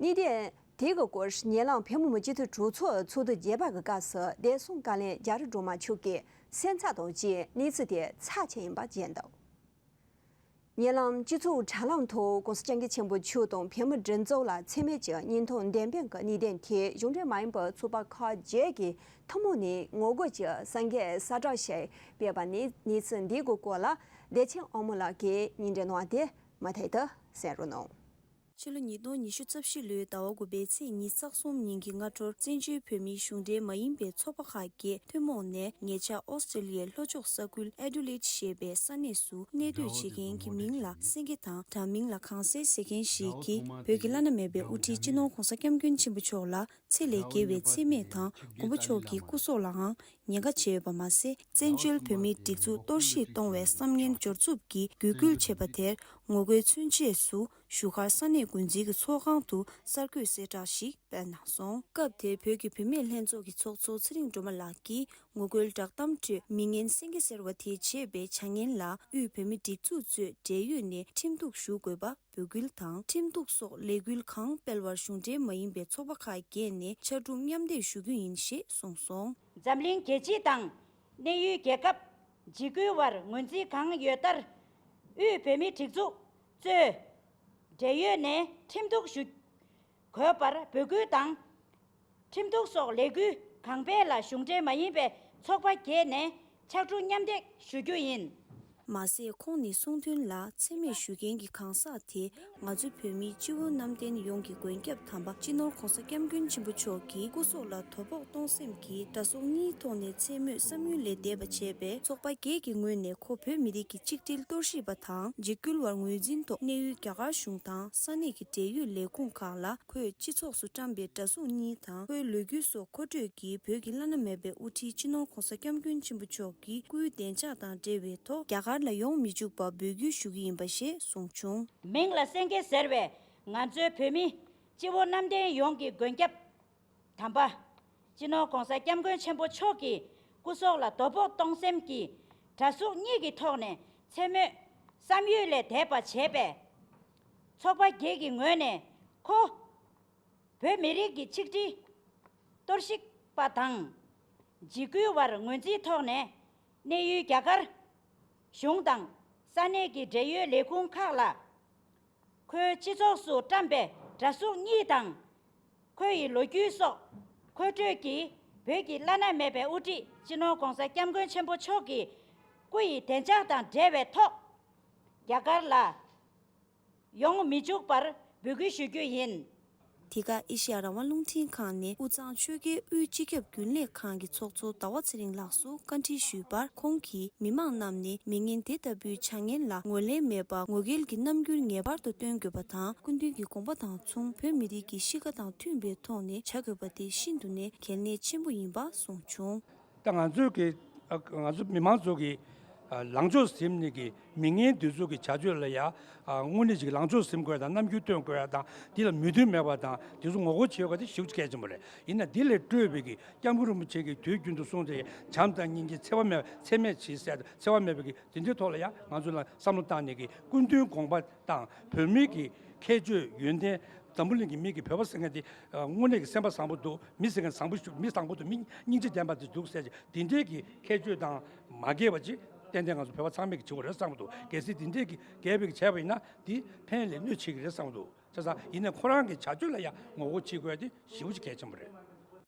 གནད་དོན་དེ་གི་སྐོར་ཉེ་ལམ་བོད་མི་མང་སྤྱི་འཐུས་གྲོས་ཚོགས་ཚོགས་དུས་བརྒྱད་པ་གི་སྐབས་སུ་བདེ་སྲུང་བཀའ་བློན་རྒྱ་རི་སྒྲོལ་མ་མཆོག་གིས་སེམས་འཚབ་དང་བཅས་གནས་ཚུལ་དེ་ཚབས་ཆེན་ཡིན་པ་བརྗོད་འདུག་ཉེ་ལམ་སྤྱི་ཚོགས་དྲ་ལམ་ཐོག་༸གོང་ས་༸སྐྱབས་མགོན་ཆེན་པོ་མཆོག་དང་བོད་མིའི་སྒྲིག་འཛུགས་ལ་མཚན་སྨད་ཀྱི་བརྙན་ཐུང་འདེམས་སྤེལ་གྱི་གནད་དོན་ཐད་གཞུང་འབྲེལ་མ་ཡིན་པའི་ཚོགས་པ་ཁག་བརྒྱད་ཀྱིས་ཐུན་མོང་ནས་ངོ་རྒོལ་གྱི་གསར་འགྱུར་ཞིག་སྤེལ་བ་ནས་གནས་ཚུལ་འདི་གི་སྐོར་ལ་བདེ་ཆེན་དབང་མོ་ལགས་ཀྱིས་སྙན་སྒྲོན་གནང་སྟེ་མུ་མཐུད་དུ་གསན་རོགས་གནང་། ཕྱི་ལོ་ཉིས་སྟོང་ཉི་ཤུ་རྩ་བཞི་ལོའི་ཟླ་བ་དགུ་པའི་ཚེས་ཉི་ཤུ་རྩ་གསུམ་ཉིན་གྱི་སྔ་དྲོར། བཙན་བྱོལ་བོད་མིའི་གཞུང་འབྲེལ་མ་ཡིན་པའི་ཚོགས་པ་ཁག་བརྒྱད་ཐུན་མོང་ནས་ཉེ་ཆར་ཨོ་སི་ཀྲི་ལི་ཡའི་ལྷོ་ཕྱོགས་ས་ཁུལ་ཨེ་ཌི་ལེ་ཌི་ཞེས་པའི་ས་གནས་སུ་གནས་སྡོད་བྱེད་མཁན་གྱི་མིང་ལ་སེང་གེ་དང་། དྲ་མིང་ལ་གངས་སེང་ཟེར་མཁན་ཞིག་གིས། བོད་ཀྱི་བླ་ན་མེད་པའི་དབུ་ཁྲིད་སྤྱི་ནོར་༧གོང་ས་༧སྐྱབས་མགོན་ཆེན་པོ་མཆོག་ལ་ཚེ་ལས་བརྒལ་བའི་མཚན་སྨད་དང་། མགོན་པོ་མཆོག་གི་སྐུ་སྲོག་ལའང་ཉེན་ཁ་བྱས་ཡོད་པ་མ་ཟད། བཙན་བྱོལ་བོད་མིའི་སྒྲིག་འཛུགས་གཏོར་བཤིག་གཏོང་བའི་བསམ་ངན་སྦྱོར་རྩུབ་ཀྱིས་འགོས་འཁུལ་བྱས་པ་དེར་ངོ་རྒོལ་མཚོན་ཆེད་དུ། བཞུགས་སྒར་ས་གནས་འགོ་འཛིན་གྱི་ཚོགས་ཁང་དུ་གསར་འགོད་གསལ་བསྒྲགས་ཤིག་སྤེལ་གནང་སོང་། སྐབས་དེར་བོད་ཀྱི་བུད་མེད་ལྷན་ཚོགས་ཀྱི་ཚོགས་གཙོ་ཚེ་རིང་སྒྲོལ་མ་ལགས་ཀྱིས། ངོ་རྒོལ་བསྒྲགས་གཏམ་ཁྲོད། མི་ངན་སེང་གེ་ཟེར་བ་དེས་བྱས་པའི་བྱ་ངན་ལ། དབུས་བོད་མིའི་སྒྲིག་འཛུགས་གཙོས་འབྲེལ་ཡོད་ནས་ཁྲིམས་གཏུག་ཞུ་དགོས་པ་འབོད་སྐུལ་དང་། ཁྲིམས་གཏུག་སོགས་ལས་འགུལ་གང་སྤེལ་བར་གཞུང་འབྲེལ་མ་ཡིན་པའི་ཚོགས་པ་ཁག་བརྒྱད་ནས་ཕྱར་གྲུ་མཉམ་འདེགས་ཞུ་རྒྱུ་ཡིན་ཞེས་གསུངས་སོང་། འཛམ་གླིང་རྒྱལ་སྤྱི་དང་། གནས་ཡུལ་རྒྱལ་ཁབ། འཇིགས་སྐུལ་བར་ངོས་འཛིན་གང་ཡོད་ལྟར། དབུས་བོད་མིའི་སྒྲིག་འཛུགས་གཙོས། འབྲེལ་ཡོད་ནས་ཁྲིམས་གཏུག་ཞུ་དགོས་པར་འབོད་སྐུལ་དང་། ཁྲིམས་གཏུག་སོགས་ལས་འགུལ་གང་སྤེལ་ལ་གཞུང་འབྲེལ་མ་ཡིན་པའི་ཚོགས་པ་བརྒྱད་ནས་ཕྱར་གྲུ་མཉམ་འདེགས་ཞུ་རྒྱུ་ཡིན། མ་ཟད། ཁོང་ནས་གསུངས་དོན་ལ། མཚན་སྨད་ཞུ་མཁན་གྱི་གང་ཟག་དེ་ང་ཚོ་བོད་མིའི་སྤྱི་བོ་གནམ་བསྟན་ཡོངས་ཀྱི་མགོན་སྐྱབས་དམ་པ་སྤྱི་ནོར་༧གོང་ས་༧སྐྱབས་མགོན་ཆེན་པོ་མཆོག་གི་སྐུ་སྲོག་ལ་དོ་ཕོག་གཏོང་སེམས་ཀྱིས་དགྲ་ཟུག་གཉིས་ཐོག་ནས་མཚན་སྨོད་བསམ་ཡུལ་ལས་འདས་པ་བྱས་པས། ཚོགས་པ་བརྒྱད་ཀྱི་ངོས་ནས་ཁོ་བོད་མི་རིགས་ཀྱི་གཅིག་སྒྲིལ་གཏོར་བཤིག་པ་དང་། འཇིགས་སྐུལ་བར་ངོས་འཛིན་ཐོག་གནས་ཡུལ་རྒྱ་གར་གཞུང་དང་ས་གནས་ཀྱི་འབྲེལ་ཡོད་ལས་ཁུངས་ཁག་ལ། ཁོས་སྤྱི་ཚོགས་སུ་བཀྲམ་པའི་དགྲ་ཟུག་གཉིས་དང་། ཁོའི་ལོ་རྒྱུས་སོགས་མཁོ་སྤྲོད་ཀྱིས། བོད་ཀྱི་བླ་ན་མེད་པའི་དབུ་ཁྲིད་སྤྱི་ནོར་༧གོང་ས་༧སྐྱབས་མགོན་ཆེན་པོ་མཆོག་གི་སྐུའི་བདེ་འཇགས་དང་འབྲེལ་བའི་ཐོག་རྒྱ་གར་ལ་ཡོང་མི་བཅུག་པ་འབོད་སྐུལ་ཞུ་གི་ཡིན་པ་ཞེས་གསུངས་བྱུང་། མིང་ལ་སེང་གེ་ཟེར་བའི་ང་ཚོའི་བོད་མི་སྤྱི་བོ་གནམ་བསྟན་ཡོངས་ཀྱི་མགོན་སྐྱབས་དམ་པ་སྤྱི་ནོར་༧གོང་ས་༧སྐྱབས་མགོན་ཆེན་པོ་མཆོག་གི་སྐུ་སྲོག་ལ་དོ་ཕོག་གཏོང་སེམས་ཀྱིས་དགྲ་ཟུག་གཉིས་ཀྱི་ཐོག་ནས་མཚན་སྨོད་བསམ་ཡུལ་ལས་འདས་པ་བྱས་པས། ཚོགས་པ་བརྒྱད་ཀྱི་ངོས་ནས་ཁོ། བོད་མི་རིགས་ཀྱི་ཆིག་སྒྲིལ་གཏོར་བཤིག་པ་དང་། འཇིགས་སྐུལ་བར་ངོས་འཛིན་ཐོག་ནས་གནས་ཡུལ་རྒྱ་གར་གཞུང་དང་ས་གནས་ཀྱི་འབྲེལ་ཡོད་ལས་ཁུངས་ཁག་ལ། ཁོའི་སྤྱི་ཚོགས་སུ་བཀྲམ་པའི་དགྲ་ཟུག་གཉིས་དང་། ཁོ་ཡི་ལོ་རྒྱུས་སོགས་མཁོ་སྤྲོད་ཀྱིས། བོད་ཀྱི་བླ་ན་མེད་པའི་དབུ་ཁྲིད་སྤྱི་ནོར་༧གོང་ས་༧སྐྱབས་མགོན་ཆེན་པོ་མཆོག་གི་སྐུ་ཡི་བདེ་འཇགས་དང་འབྲེལ་བའི་ཐོག་རྒྱ་གར་ལ་ཡོང་མི་འཇུག་པར་འབོད་སྐུལ་ཞུ་རྒྱུ་ཡིན། དེ་ག་ཨེ་ཤེ་ཡ་རང་དབང་རླུང་འཕྲིན་ཁང་ནས་དབུས་གཙང་ཆོལ་ཁའི་དབུས་སྤྱི་ཁྱབ་རྒྱུན་ལས་ཁང་གི་ཚོགས་གཙོ་ཟླ་བ་ཚེ་རིང་ལགས་སུ་བཀའ་འདྲི་ཞུས་པར། ཁོང་གིས་མི་མང་རྣམས་ནས་མི་ངན་དེ་ལྟ་བུའི་བྱ་ངན་ལ་ངོས་ལེན་མེད་པར། ངོ་རྒོལ་གྱི་རྣམ་འགྱུར་ངེས་པར་དུ་སྟོན་དགོས་པ་དང་། སྐུ་མདུན་གྱི་དགོངས་པ་དང་མཚུངས་བོད་མི་རིགས་ཀྱི་གཤིས་ཀ་དང་མཐུན་པའི་ཐོག་ནས་བྱ་དགོས་པ་དེ་ཤིན་ཏུ་ནས་གལ་གནད་ཆེན་པོ་ཡིན་པ་གསུངས་བྱུང་། ད་ང་ཚོའི་གི་ང་ཚོ་མི་མང་ཚོ་གི་ལངས་ཕྱོགས་ཟིན་ནས་གི་མི་ངན་དེ་ཚོ་གི་བྱ་སྤྱོད་ལ་ཡ་དངོས་གནས་ཅིག་ལངས་ཕྱོགས་ཟིན་དགོས་ཡ་དང་། རྣམ་འགྱུར་སྟོན་དགོས་ཡ་དང་། དེ་ལ་མོས་མཐུན་མེད་པ་དང་། དེ་ཚོ་ངོ་རྒོལ་བྱེད་དགོས་དེ་ཞེ་པོ་ཅིག་གལ་ཆེན་པོ་རེད། ཡིན་ན་དེ་ལས་སྤྲོས་པའི་གི་སྐྱབས་མགོན་རིན་པོ་ཆེ་གིས་དུས་རྒྱུན་དུ་གསུངས་ཏེ། བྱམས་དང་སྙིང་རྗེ་འཚེ་བ་མེད། འཚེ་མེད་བྱེད་ཟེར། འཚེ་བ་མེད་པའི་གི་དེ་འདྲའི་ཐོག་ལ་ཡ་ང་ཚོ་ལ་བསམ་བློ་བཏང་ནས་གི་སྐུ་མདུན་དགོངས་པ་དང་། བོད་མི་གི་ཁྱད་ཆོས་ཡོན་ཏན། འཛམ་བུ་གླིང་གི་མི་གི་བོད་པ་ཟེར་མཁན་དེ་དངོས་གནས་ཀྱི་སེམས་པ་བཟང་པོ་འདུག་མི་ཟེར་མཁན་བཟང་པོ་ཞིག་མི་བཟང་པོ་འདུག་མི་སྙིང་རྗེ་ལྡན་པ་དེ་འདུག་ཟེར་གྱི་དེ་འདྲའི་གི་ཁྱད་ཆོས་དང་མ་འགལ་བ་ཅིག་ཏན་ཏན་ང་ཚོ་བོད་པ་ཚང་མས་ཀྱི་བྱེད་དགོས་རེད་བསམ་གྱི་འདུག་གལ་སྲིད་དེ་འདྲའི་གི་འགལ་བའི་གི་བྱས་པ་ཡིན་ན་དེ་ཕན་ལས་གནོད་བྱེད་ཀྱི་རེད་བསམ་གྱི་འདུག་བྱས་ཙང་ཡིན་ནའི་ཁོ་རང་གི་བྱ་སྤྱོད་ལ་ཡང་ངོ་རྒོལ་བྱེད་དགོས་ཡ་དེ་ཞེ་པོ་ཅིག་གལ་ཆེན་པོ་རེད།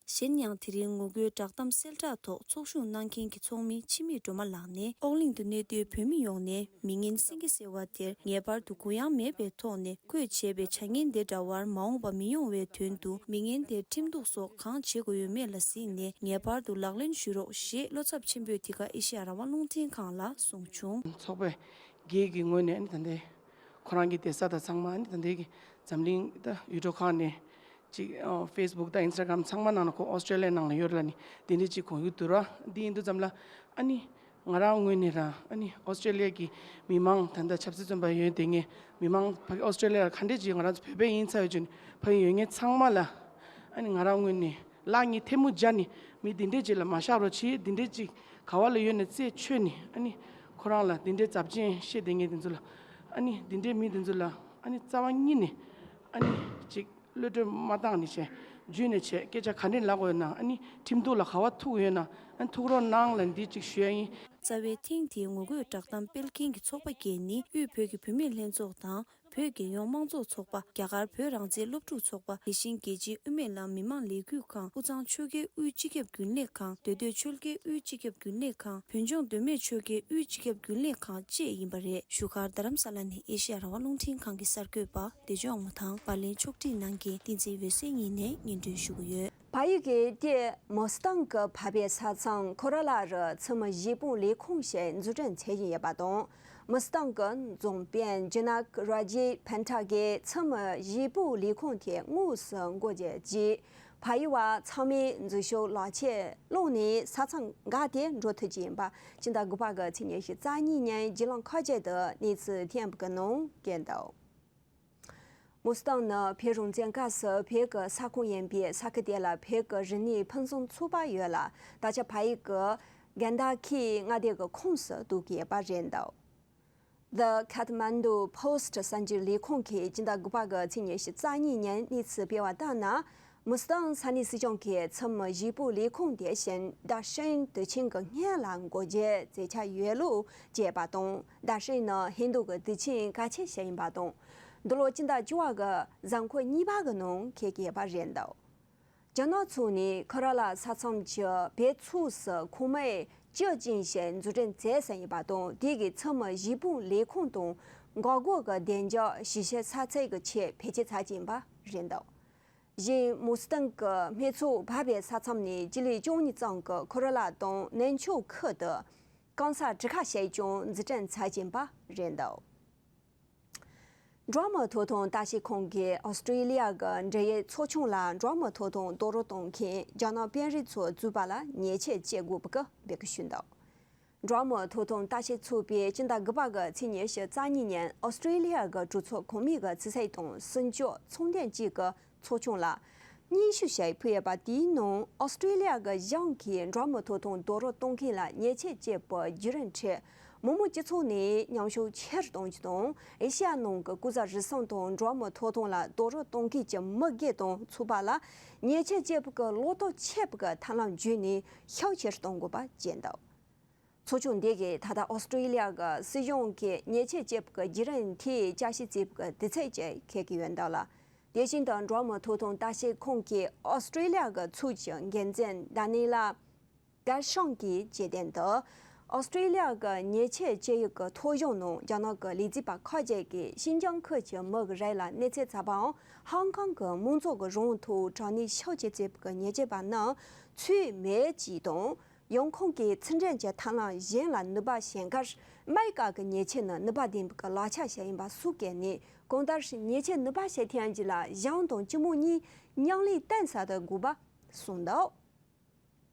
གཞན་ཡང་། དེ་རིང་ངོ་རྒོལ་བསྒྲགས་གཏམ་གསལ་བསྒྲགས་ཐོག་ཚོགས་ཞུགས་གནང་མཁན་གྱི་ཚོགས་མི་འཆི་མེད་སྒྲོལ་མ་ལགས་ནས། ཨོག་གླིང་དུ་གནས་སྡོད་བོད་མི་ཡོངས་ནས་མི་ངན་སེང་གེ་ཟེར་བ་དེར་ངེས་པར་དུ་གུ་ཡངས་མེད་པའི་ཐོག་ནས་ཁོས་བྱས་པའི་བྱ་ངན་དེ་འདྲ་བར་མ་འོངས་པ་མི་ཡོང་བའི་དོན་དུ། མི་ངན་དེར་ཁྲིམས་གཏུག་སོགས་གང་བྱེད་དགོས་ཡོད་མེད་ལ་གཟིགས་ནས་ངེས་པར་དུ་ལག་ལེན་ཞུ་རོགས་ཞེས་བློ་འཚབ་ཆེན་པོས་དེ་ག་ཨེ་ཤེ་ཡ་རང་དབང་རླུང་འཕྲིན་ཁང་ལ་གསུངས་བྱུང་། ཚོགས་པ་བརྒྱད་ཀྱི་ངོས་ནས་ཨ་ནི་ད་ལྟའི་ཁོ་རང་གི་བསྡད་ས་དང་ཚང་མ་ཨ་ནི་ད་ལྟའི་གི་འཛམ་གླིང་ད་ཡུལ་གྲུ་ཁག་ནས་ཅིག་ཨ་ཕེ་སི་བུག་དང་ཨིན་སི་ཊ་གྷ་རམ་ཚང་མ་ནང་ལ་ཁོ་ཨོ་སི་ཀྲེ་ལི་ཡ་ནང་ལ་ཡོད་རེད་ལབ་ནི་དེ་འདྲས་ཅིག་གོ་གི་འདུག་ར། འདི་ཡིན་དུས་ཙམ་ལ་ཨ་ནི་ང་རང་ངོས་ནས་ར་ཨ་ནི་ཨོ་སི་ཀྲེ་ལི་ཡ་གི་མི་མང་ད་ལྟ་ཆབ་སྲིད་བཙོན་པ་ཡོད་དེ་ངས་མི་མང་ཕ་གི་ཨོ་སི་ཀྲེ་ལི་ཡ་ལ་ག་འདྲས་ཅིག་ང་རང་ཚོ་བོད་པ་ཡིན་ཚར་ཡོད་ཅིག་ཕ་གི་ཡོད་ངས་ཚང་མ་ལ་ཨ་ནི་ང་རང་ངོས་ནས་ལག་གཉིས་ཐལ་མོ་སྦྱར་ནས་མི་འདི་འདྲས་ཅིག་ལ་མ་བཞག་རོགས་བྱེད། འདི་འདྲས་ཅིག་ག་བ་ལ་ཡོད་ནས་རྩད་ཆོད་ནས་ཨ་ནི་ཁོ་རང་ལ་འདི་འདྲས་ཚབས་ཆེན་བཤད་དེ་ངས་འདི་ཚོ་ལ་ཨ་ནི་འདི་འདྲས་མི་འདི་ཚོ་ལ་ཨ་ནི་རྩ་བ་ཉིད་ནས་ཨ་ནི་ཅིག་གློད་གྲོལ་མ་བཏང་ནས་བྱས་རྒྱུད་ནས་བྱས་སྐད་ཆ་ག་འདྲས་ལབ་དགོས་ཡོད་ན་ཨ་ནི་ཁྲིམས་གཏུག་ལ་ག་བ་ཐུག་ཡོད་ན་ཨ་ནི་ཐུག་རོགས་གནང་ལ་འདི་ཅིག་ཞུ་ཡ་ཡིན། རྩ་བའི་ཐེངས་དེའི་ངོ་རྒོལ་བསྒྲགས་གཏམ་སྤེལ་མཁན་གྱི་ཚོགས་པ་བརྒྱད་ནི་དབུས་བོད་ཀྱི་བུད་མེད་ལྷན་ཚོགས་དང་། བོད་རྒྱལ་ཡོངས་དམངས་གཙོ་ཚོགས་པ། རྒྱ་གར་བོད་རང་བཙན་སློབ་ཕྲུག་ཚོགས་པ། དེ་བཞིན་རྒྱལ་སྤྱིའི་དབུ་མའི་ལམ་མི་མང་ལས་འགུལ་ཁང་། དབུས་གཙང་ཆོལ་ཁའི་དབུས་སྤྱི་ཁྱབ་རྒྱུན་ལས་ཁང་། མདོ་སྟོད་ཆོལ་ཁའི་དབུས་སྤྱི་ཁྱབ་རྒྱུན་ལས་ཁང་། བོད་ལྗོངས་མདོ་སྨད་ཆོལ་ཁའི་དབུས་སྤྱི་ཁྱབ་རྒྱུན་ལས་ཁང་བཅས་ཡིན་པ་རེད། བཞུགས་སྒར་རྡ་རམ་ས་ལ་ནས་ཨེ་ཤེ་ཡ་རང་དབང་རླུང་འཕྲིན་ཁང་གི་གསར་འགོད་པ་བདེ་སྐྱོང་དབང་མོ་དང་པར་ལེན་ཕྱོགས་སྒྲིག་གནང་མཁན་བསྟན་འཛིན་འོད་ཟེར་གཉིས་ནས་སྙན་སྒྲོན་ཞུ་གི་ཡོད། བལ་ཡུལ་གྱི་ལྡེ་མུ་སི་ཏང་གི་བབས་པའི་ས་མཚམས་ཁོ་ར་ལ་རུ་ཚུལ་མིན་གཞིས་སྤོ་ལས་ཁུངས་ཤིག་འཛུགས་སྐྲུན་བྱེད་བཞིན་ཡོད་པ་དང་། མུ་སི་ཏང་གི་རྫོང་དཔོན་ཇི་ནག་ར་ཇི་ཕན་ཐ་གིས་ཚུལ་མིན་གཞིས་སྤོ་ལས་ཁུངས་དེ་དངོས་སུ་འགོ་འཛུགས་ཀྱིས། བལ་ཡུལ་བ་ཚང་མས་འཛུལ་ཞུགས་ལག་ཁྱེར་བླངས་ནས་ས་མཚམས་འགག་སྟེ་འགྲོ་ཐུབ་ཀྱི་ཡིན་པ། སྤྱི་ཟླ་དགུ་པ་གི་ཚེས་ཉི་ཤུ་རྩ་གཉིས་ཉིན་བརྒྱུད་ལམ་ཁ་ཤས་དུ་གནས་ཚུལ་ཐོན་པ་གི་ནང་བཀོད་འདུག་མུ་སི་ཏང་ནི་བོད་རང་བཙན་སྐབས་སུ་བོད་ཀྱི་ས་ཁོངས་ཡིན་པས། ས་ཁུལ་དེ་ལ་བོད་ཀྱི་རིག་གནས་ཕུན་སུམ་ཚོགས་པ་ཡོད་ལ། ད་ཆ་བལ་ཡུལ་གྱི་གན་དྷ་ཁའི་མངའ་སྡེ་གི་ཁོངས་སུ་གཏོགས་ཀྱི་ཡོད་པ་རེད་འདུག The Kathmandu Post གསར་འགྱུར་ལས་ཁང་གིས་སྤྱི་ཟླ་དགུ་པ་གི་ཚེས་ཉི་ཤུ་རྩ་གཉིས་ཉིན་གནས་ཚུལ་སྤེལ་བ་ལྟར་ན། མུ་སི་ཏང་ས་གནས་སྲིད་གཞུང་གིས་ཚུལ་མིན་གཞིས་སྤོ་ལས་ཁུངས་དེ་བཞིན་ད་ཧྲིན་དུས་ཆེན་གྱི་སྔོན་ལ་འགོ་འཛུགས་མཛད་འཆར་ཡོད་ལུགས་བརྗོད་པ་དང་། ད་ཧྲིན་ནི་ཧིན་རྡུ་གི་དུས་ཆེན་གལ་ཆེ་ཞིག་ཡིན་པ་དང་། འདི་ལོ་སྤྱི་ཟླ་བཅུ་པ་གི་གཟའ་འཁོར་གཉིས་པ་གི་ནང་འཁེལ་གྱི་ཡོད་པ་རེད་འདུག་རྒྱ་ནག་ཕྱོགས་ནས་ཁོ་ར་ལ་ས་མཚམས་ཀྱི་བོད་ཕྱོགས་སུ་ཁང་མིག་བཅུ་ཅན་ཞིག་འཛུགས་སྐྲུན་མཛད་ཟིན་ཡོད་པ་དང་། དེ་གའི་ཚུལ་མིན་གཞིས་སྤོ་ལས་ཁུངས་དང་འགག་སྒོ་གི་བདེ་འཇགས་ཞིབ་བཤེར་ས་ཚིགས་ཀྱི་ཆེད་བེད་སྤྱོད་བྱ་གྱི་ཡིན་པ་རེད་འདུག་གཞན་མུ་སི་ཏང་གི་སྨད་ཕྱོགས་བབས་པའི་ས་མཚམས་ནས་སྤྱི་ལེ་བཅུ་གཉིས་ཙམ་གྱི་ཁུ་རུ་ལ་དང་ནན་ཆོ་ཁུལ་དུ་སྐམ་ས་གྲུ་ཁ་ཞིག་ཀྱང་འཛུགས་སྐྲུན་བྱ་གྱི་ཡིན་པ་རེད་འདུག་འགྲོ་བ་མིའི་ཐོབ་ཐང་ལྟ་ཞིབ་ཁང་གིས་ཨོ་སི་ཀྲི་ལི་ཡ་གི་འབྲེལ་ཡོད་ཚོགས་ཆུང་ལ་འགྲོ་བ་མིའི་ཐོབ་ཐང་རྡོག་རོལ་གཏོང་མཁན་རྒྱ་ནག་དཔོན་རིགས་ཚོ་བཙུགས་པ་ལ་ཉེས་ཆད་གཅོད་དགོས་པ་གི་འབོད་སྐུལ་ཞུས་འདུག་འགྲོ་བ་མིའི་ཐོབ་ཐང་ལྟ་ཞིབ་ཚོགས་པས་སྤྱི་ཟླ་དགུ་པ་གི་ཚེས་ཉི་ཤུ་རྩ་གཉིས་ཉིན་ཨོ་སི་ཀྲི་ལི་ཡ་གི་གྲོས་ཚོགས་གོང་མའི་གི་ཆེད་སེལ་དང་སྲིད་སྐྱོང་ཚོགས་ཐེངས་གཅིག་གི་ཚོགས་ཆུང་ལ་སྙན་ཞུ་ཞིག་ཕུལ་ཡོད་པ། དེའི་ནང་ཨོ་སི་ཀྲི་ལི་ཡ་གི་གཞུང་གིས་འགྲོ་བ་མིའི་ཐོབ་ཐང་རྡོག་རོལ་གཏོང་མཁན་ལ་ཉེས་ཆད་གཅོད་པའི་བརྒྱུད་རིམ་ཁྲོད། མི་མང་སྤྱི་ཚོགས་ནས་མཉམ་ཞུགས་ཆེ་རུ་གཏོང་རྒྱུ་དང་། ཨེ་ཤེ་ཡ་ནང་གི་ལྐོག་ཟ་རུལ་སུངས་དང་འགྲོ་བ་མིའི་ཐོབ་ཐང་ལ་རྡོག་རོལ་གཏོང་མཁན་གྱི་མི་སྒེར་དང་ཚོགས་པ་ལ་ཉེས་ཆད་གཅོད་པའི་གི་ལོ་ཐོ་ཆད་པའི་གི་ཐབས་ལམ་བརྒྱུད་ནས་ཤུགས་ཆེ་རུ་གཏོང་དགོས་པ་བཅས་འདུག་ཚོགས་ཆུང་འདི་གིས་ད་ལྟ་ཨོ་སི་ཀྲི་ལི་ཡ་གི་སྲིད་གཞུང་གིས་ཉེས་ཆད་གཅོད་པའི་གི་བརྒྱུད་རིམ་དེའི་དཔྱད་ཞིབ་བྱེད་པའི་གི་དུས་ཚོད་ཅིག་འཁེལ་གྱི་ཡོད་འདུག་ལ། དེ་བཞིན་དུ་འགྲོ་བ་མིའི་ཐོབ་ཐང་ལྟ་ཞིབ་ཁང་གི་ཨོ་སི་ཀྲི་ལི་ཡ་གི་ཚོགས་ཀྱི་འགན་འཛིན་ཌ་ནི་ལ་ཀར་ཤང་གིས་བརྗོད་དོན་དུ། ཨོ་སི་ཀྲི་ལི་ཡ་གི་ཉེས་ཆད་གཅོད་ཡུལ་གྱི་ཐོ་གཞུང་ནང་རྒྱ་ནག་གི་ལས་བྱེད་པ་ཁག་ཅིག་གིས་ཤིན་ཅང་ཁུལ་གྱི་མི་གི་རིགས་ལ་གནོད་འཚེ་བྱས་པའམ། ཧང་ཀང་གི་མང་ཚོགས་ཀྱི་རང་དབང་ཐོག་དྲག་གནོན་ཤུགས་ཆེ་བྱས་པའི་གི་ཉེས་ཆད་པ་རྣམས་ཚུད་མེད་ཅེས་དང་། ཡང་ཁོང་གིས་ཕྱིར་འཐེན་གྱི་ཐབས་ལམ་གཞན་ལ་ནུས་པ་བྱེད་ཁར། སྨན་ཁབ་ཀྱི་ཉེས་ཆད་ནི་ནུས་པ་ལྡན་པའི་གི་ལག་ཆ་ཞིག་ཡིན་པ་སོགས་བཀོད་ནས། གང་ལྟར་ཉེས་ཆད་ནུས་པ་ཞིག་ཐོན་རྒྱུ་ལ་གཞུང་དང་སྤྱི་དམངས་གཉིས་མཉམ་ལས་གཏིང་ཟབ་ཏུ་དགོས་པ་གསུངས་འདུག་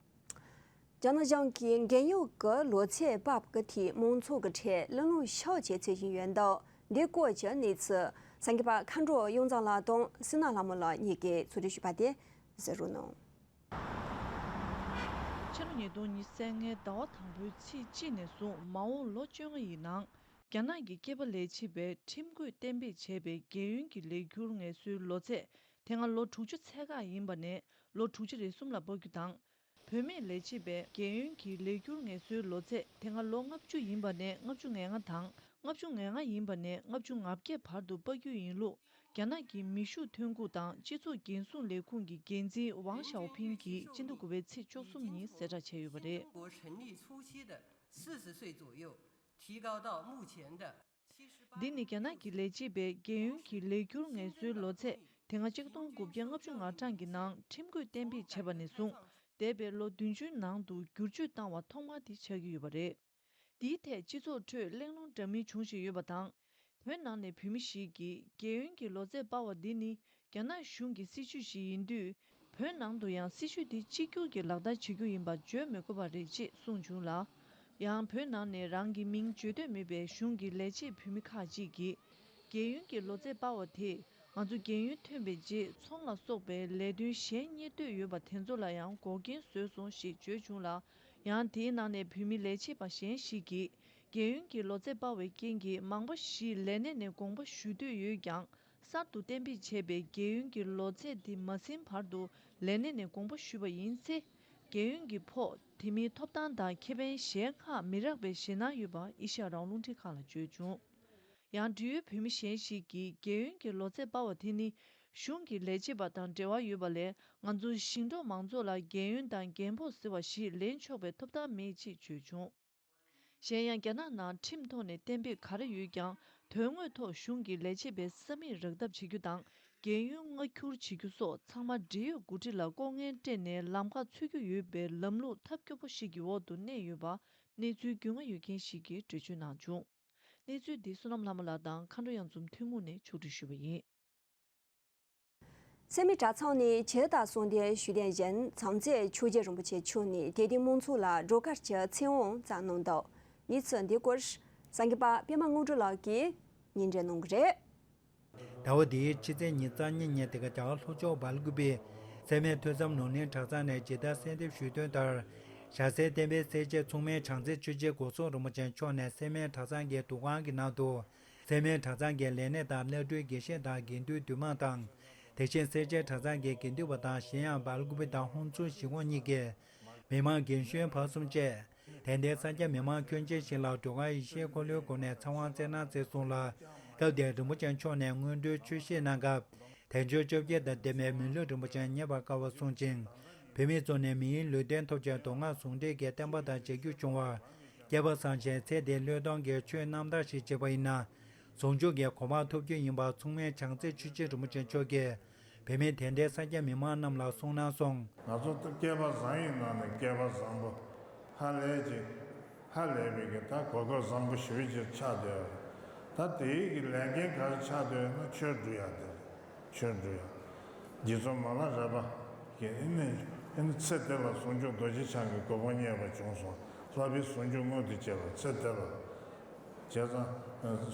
རྒྱ་ནག་གཞུང་གིས་རྒས་ཡོལ་གྱི་ལོ་ཚད་སྤར་བའི་ཐད་མང་ཚོགས་ཀྱི་ཁྲོད་གླེང་སློང་ཤུགས་ཆེ་བྱེད་བཞིན་ཡོད་འདུག་འདི་སྐོར་གྱི་གནས་ཚུལ་གསར་འགོད་པ་མཁའ་འགྲོ་གཡུ་མཚོ་ལགས་དང་སི་ན་ལྷ་མོ་ལགས་གཉིས་ཀྱིས་གཙོ་སྒྲིག་ཞུས་པ་དེ་གཟིགས་རོགས་གནང་། ཕྱི་ལོ་ཉིས་སྟོང་ཉི་ཤུ་རྩ་ལྔའི་ཟླ་བ་དང་པོའི་ཚེས་གཅིག་ནས་བཟུང་མ་འོངས་ལོ་བཅོ་ལྔ་ཡི་ནང་། རྒྱ་ནག་གི་སྐྱེས་པ་ལས་བྱེད་པས་ཁྲིམས་བཀོད་གཏན་འབེབས་བྱས་པའི་རྒས་ཡོལ་གྱི་ལས་འཁྱུར་ངལ་གསོའི་ལོ་ཚད་དེ་སྔ་ལོ་དྲུག་ཅུ་ཚད་བཀག་ཡིན་པ་ནས་ལོ་དྲུག་ཅུ་རེ་གསུམ་ལ་སྤར་རྒྱུ་དང་། བུད་མེད་ལས་བྱེད་པས་རྒས་ཡོལ་གྱི་ལས་འཁྱུར་ངལ་གསོའི་ལོ་ཚད་དེ་སྔ་ལོ་ལྔ་བཅུ་ཡིན་པ་ནས་ལྔ་བཅུ་ང་ལྔ་དང་ལྔ་བཅུ་ང་ལྔ་ཡིན་པ་ནས་ལྔ་བཅུ་ང་བརྒྱད་བར་དུ་སྤར་རྒྱུ་ཡིན་ལུགས་རྒྱ་ནག་གི་མེ་ཤུགས་ཐོན་ཁུངས་དང་སྤྱི་ཚོགས་འགན་སྲུང་ལས་ཁུངས་ཀྱི་འགན་འཛིན་ཝང་ཞའོ་ཕིང་གིས་སྤྱི་ཟླ་དགུ་པའི་ཚེས་བཅུ་གསུམ་ཉིན་གསལ་བསྒྲགས་བྱས་ཡོད་པ་རེད། 中国成立初期的四十岁左右，提高到目前的 提高到目前的 རྒས་ཡོལ་གྱི་ལས་འཁྱུར་ངལ་གསོའི་ལོ་ཚད་དེ་སྔ་ཆིག་སྟོང་དགུ་བརྒྱ་ལྔ་བཅུ་ང་གྲངས་ཀྱི་ནང་ཁྲིམས་བཀོད་གཏན་འབེབས་བྱས་པ་ནས་བཟུང་འདས་པའི་ལོ་བདུན་ཅུའི་ནང་དུ་བསྒྱུར་བཅོས་བཏང་བ་ཐོག་མ་དེ་ཆགས་ཀྱི་ཡོད་པ་རེད། དེའི་ཐད་སྤྱི་ཚོགས་ཁྲོད་གླེང་སློང་འདྲ་མིན་བྱུང་བཞིན་ཡོད་པ་དང་། བོད་ནང་ནས་བོད་མི་ཞིག་གིས་རྒས་ཡོལ་གྱི་ལོ་ཚད་སྤར་བ་འདི་ནི་རྒྱ་ནག་གཞུང་གི་སྲིད་བྱུས་ཤིག་ཡིན་དུས། བོད་ནང་དུ་ཡང་སྲིད་བྱུས་འདི་གཅིག་གྱུར་གྱིས་ལག་བསྟར་བྱེད་རྒྱུ་ཡིན་པ་བརྗོད་མི་དགོས་པ་རེད་ཅེས་གསུངས་བྱུང་ལ། ཡང་བོད་ནང་ནས་རང་གི་མིང་བརྗོད་འདོད་མེད་པའི་གཞུང་གི་ལས་བྱེད་བུད་མེད་ཁག་ཅིག་གིས། རྒས་ཡོལ་གྱི་ལོ་ཚད་སྤར་བ་དེས་ང་ཚོ་རྒས་ཡོལ་ཐོན་པའི་རྗེས་ཚོང་ལ་སོགས་པའི་ལས་དོན་གཞན་གཉེར་འདོད་ཡོད་པ་དེ་ཚོ་ལ་ཡང་འགོག་རྐྱེན་བཟོས་སོང་ཞེས་བརྗོད་བྱུང་ལ། ཡང་དེའི་ནང་ནས་བོད་མི་ལས་བྱེད་པ་གཞན་ཞིག་གིས། རྒས་ཡོལ་གྱི་ལོ་ཚད་སྤར་བའི་རྐྱེན་གྱིས་མང་པོ་ཞིག་ལས་གནས་ནས་དགོངས་པ་ཞུ་འདོད་ཡོད་ཀྱང་། གསར་དུ་གཏན་འབེབས་བྱས་པའི་རྒས་ཡོལ་གྱི་ལོ་ཚད་དེ་མ་ཟིན་བར་དུ་ལས་གནས་ནས་དགོངས་པ་ཞུས་པ་ཡིན་ཚེ། རྒས་ཡོལ་གྱི་ཕོགས་དེ་མིན་ཐོབ་ཐང་དང་ཁེ་ཕན་གཞན་ཁག་མི་རག་པའི་ཞེད་སྣང་ཡོད་པ་ཨེ་ཤ་ཡ་རང་དབང་རླུང་འཕྲིན་ཁང་ལ་བརྗོད་བྱུང་། ཡང་འབྲེལ་ཡོད་བོད་མི་གཞན་ཞིག་གིས་རྒས་ཡོལ་གྱི་ལོ་ཚད་སྤར་བ་དེ་ནི་གཞུང་གི་ལས་བྱེད་པ་དང་འབྲེལ་བ་ཡོད་པ་ལས། ང་ཚོ་ཞིང་འབྲོག་མང་ཚོགས་ལ་རྒས་ཡོལ་དང་རྒས་འཕོངས་ཟེར་བ་ཞིག་ལེན་ཆོག་པའི་ཐོབ་ཐང་མེད་ཅེས་བརྗོད་བྱུང་། གཞན་ཡང་རྒྱ་ནག་ནང་ཁྲིམས་ཐོག་ནས་གཏན་འབེབས་ག་རེ་ཡོད་ཀྱང་། དོན་དངོས་ཐོག་གཞུང་གི་ལས་བྱེད་པའི་ས་མིག་རག་ཐབས་བྱེད་རྒྱུ་དང་། རྒས་ཡོལ་མངའ་སྒྱུར་བྱེད་རྒྱུ་སོགས་ཚང་མ་འབྲེལ་ཡོད་འགོ་ཁྲིད་ལ་ལྐོག་རྔན་སྤྲད་ནས་ལམ་ཁ་འཚོལ་རྒྱུ་ཡོད་པའི་ལམ་ལུགས་ཐབས་སྐྱོ་པོ་ཞིག་གི་འོག་ཏུ་གནས་ཡོད་པ། གནས་ཚུལ་རྒྱུས་མངའ་ཡོད་མཁན་ཞིག་གིས་འགྲེལ་བརྗོད་གནང་བྱུང་། གནས་ཚུལ་འདི་བསོད་ནམས་ལྷ་མོ་ལགས་དང་མཁའ་འགྲོ་གཡང་འཛོམས་ཐུན་མོང་ནས་ཕྱོགས་སྒྲིག་ཞུས་པ་ཡིན། སེར་སྨད་གྲྭ་ཚང་ནས་ཇི་ལྟར་གསུང་དེ་ཞུས་དོན་བཞིན། མཚམས་ཚད་ཆོས་རྗེ་རིན་པོ་ཆེ་མཆོག་ནས་དད་ལྡན་མང་ཚོགས་ལ་སྒྲོལ་དཀར་གྱི་ཚེ་དབང་བསྩལ་གནང་འདུག་གནས་ཚུལ་འདི་སྐོར་གསར་འགོད་པ་པད་མ་དངོས་གྲུབ་ལགས་ཀྱིས་སྙན་སྒྲོན་གནང་གི་རེད། ཟླ་བ་འདིའི་ཕྱི་ཚེས་ཉེར་གཉིས་ཉིན་དེ་ག་རྒྱ་གར་ལྷོ་ཕྱོགས་སྦེལ་ཀུ་པེ་སེར་སྨད་ཐོས་བསམ་ནོར་གླིང་གྲྭ་ཚང་ནས་ཇི་ལྟར་གསལ་འདེབས་ཞུས་དོན་ལྟར། ཞྭ་སེར་བསྟན་པའི་སྲས་བཅས་མཚུངས་མེད་བྱང་རྩེ་ཆོས་རྗེ་སྒོ་སྲུང་རིན་པོ་ཆེ་མཆོག་ནས་སེར་སྨད་གྲྭ་ཚང་གི་འདུ་ཁང་གི་ནང་དུ། སེར་སྨད་གྲྭ་ཚང་གི་ལས་སྣེ་དང་བླ་སྤྲུལ་དགེ་བཤེས་དང་དགེ་འདུན་འདུས་མང་དང་། དེ་བཞིན་སེར་བྱེས་གྲྭ་ཚང་གི་དགེ་འདུན་པ་དང་གཞན་ཡང་སྦེལ་ཀུ་པེ་དང་ཧོན་སུར་གཞིས་ཁོངས་གཉིས་ཀྱི་མི་མང་རྒན་གཞོན་བར་གསུམ་བཅས་དད་ལྡན་སངས་རྒྱས་མི་མང་ཁྱོན་ཆེ་ཞིག་ལ་སྒྲོལ་དཀར་ཡེ་ཤེས་འཁོར་ལོའི་སྒོ་ནས་ཚེ་དབང་བསྩལ་གནང་མཛད་སོང་ལ། སྐབས་དེར་རིན་པོ་ཆེ་མཆོག་ནས་སྔོན་འགྲོའི་ཆོས་བཤད་གནང་སྐབས། དལ་འབྱོར་བཅོ་བརྒྱད་དང་ལྡན་པའི་མི་ལུས་རིན་པོ་ཆེ་རྙེད་པར་དཀའ་བ་གསུངས་ཤིང་། བུད་མེད་ཚོ་ནས་མི་ཡི་ལུས་རྟེན་ཐོབ་ཕྱིར་མདོ་སྔགས་ཟུང་འབྲེལ་གྱི་བསྟན་པ་དང་མཇལ་རྒྱུ་བྱུང་བར། སྐལ་པ་བཟང་ཞིང་ཚེ་འདིའི་བློས་གཏོང་གི་ཆོས་རྣམ་དག་ཞིག་བྱེད་པ་ཡིན་ན། ཟུང་འཇུག་གི་གོ་འཕང་ཐོབ་རྒྱུ་ཡིན་པ་མཚུངས་མེད་བྱང་རྩེ་ཆོས་རྗེ་རིན་པོ་ཆེ་མཆོག་གིས་བུད་མེད་དད་ལྡན་སངས་རྒྱས་མི་མང་རྣམས་ལ་གསུངས་གནང་སོང་། ང་ཚོ་ད་སྐལ་པ་བཟང་ཡིན་ན་ནི་སྐལ་པ་བཟང་པོ། ཧ་ལས་ཅིག་ཧ་ལས་པའི་གི་ད་གོ་སྐབས་བཟང་པོ་ཞེ་པོ་ཅིག་ཆགས་བསྡད་ཡོད་རེད། ད་དེའི་གི་ལས་འགན་ག་རེ་ཆགས་བསྡད་ཡོད་ན། ཆོས་སྒྲུབ་ཡ་དེ་རེད། ཆོས་སྒྲུབ་ཡ། རྗེ་བཙུན་མ་ལ་རས་པ་གིས་ཨེ་ནི་ཨེ་ནི་ཚེ་འདི་ལ་ཟུང་འཇུག་རྡོ་རྗེ་འཆང་གི་གོ་འཕང་བརྙེས་པ་བྱུང་སོང་། ལྷག་པའི་ཟུང་འཇུག་མངོན་དུ་བྱས་པ་ཚེ་འདི་ལ། བྱས་ཙང་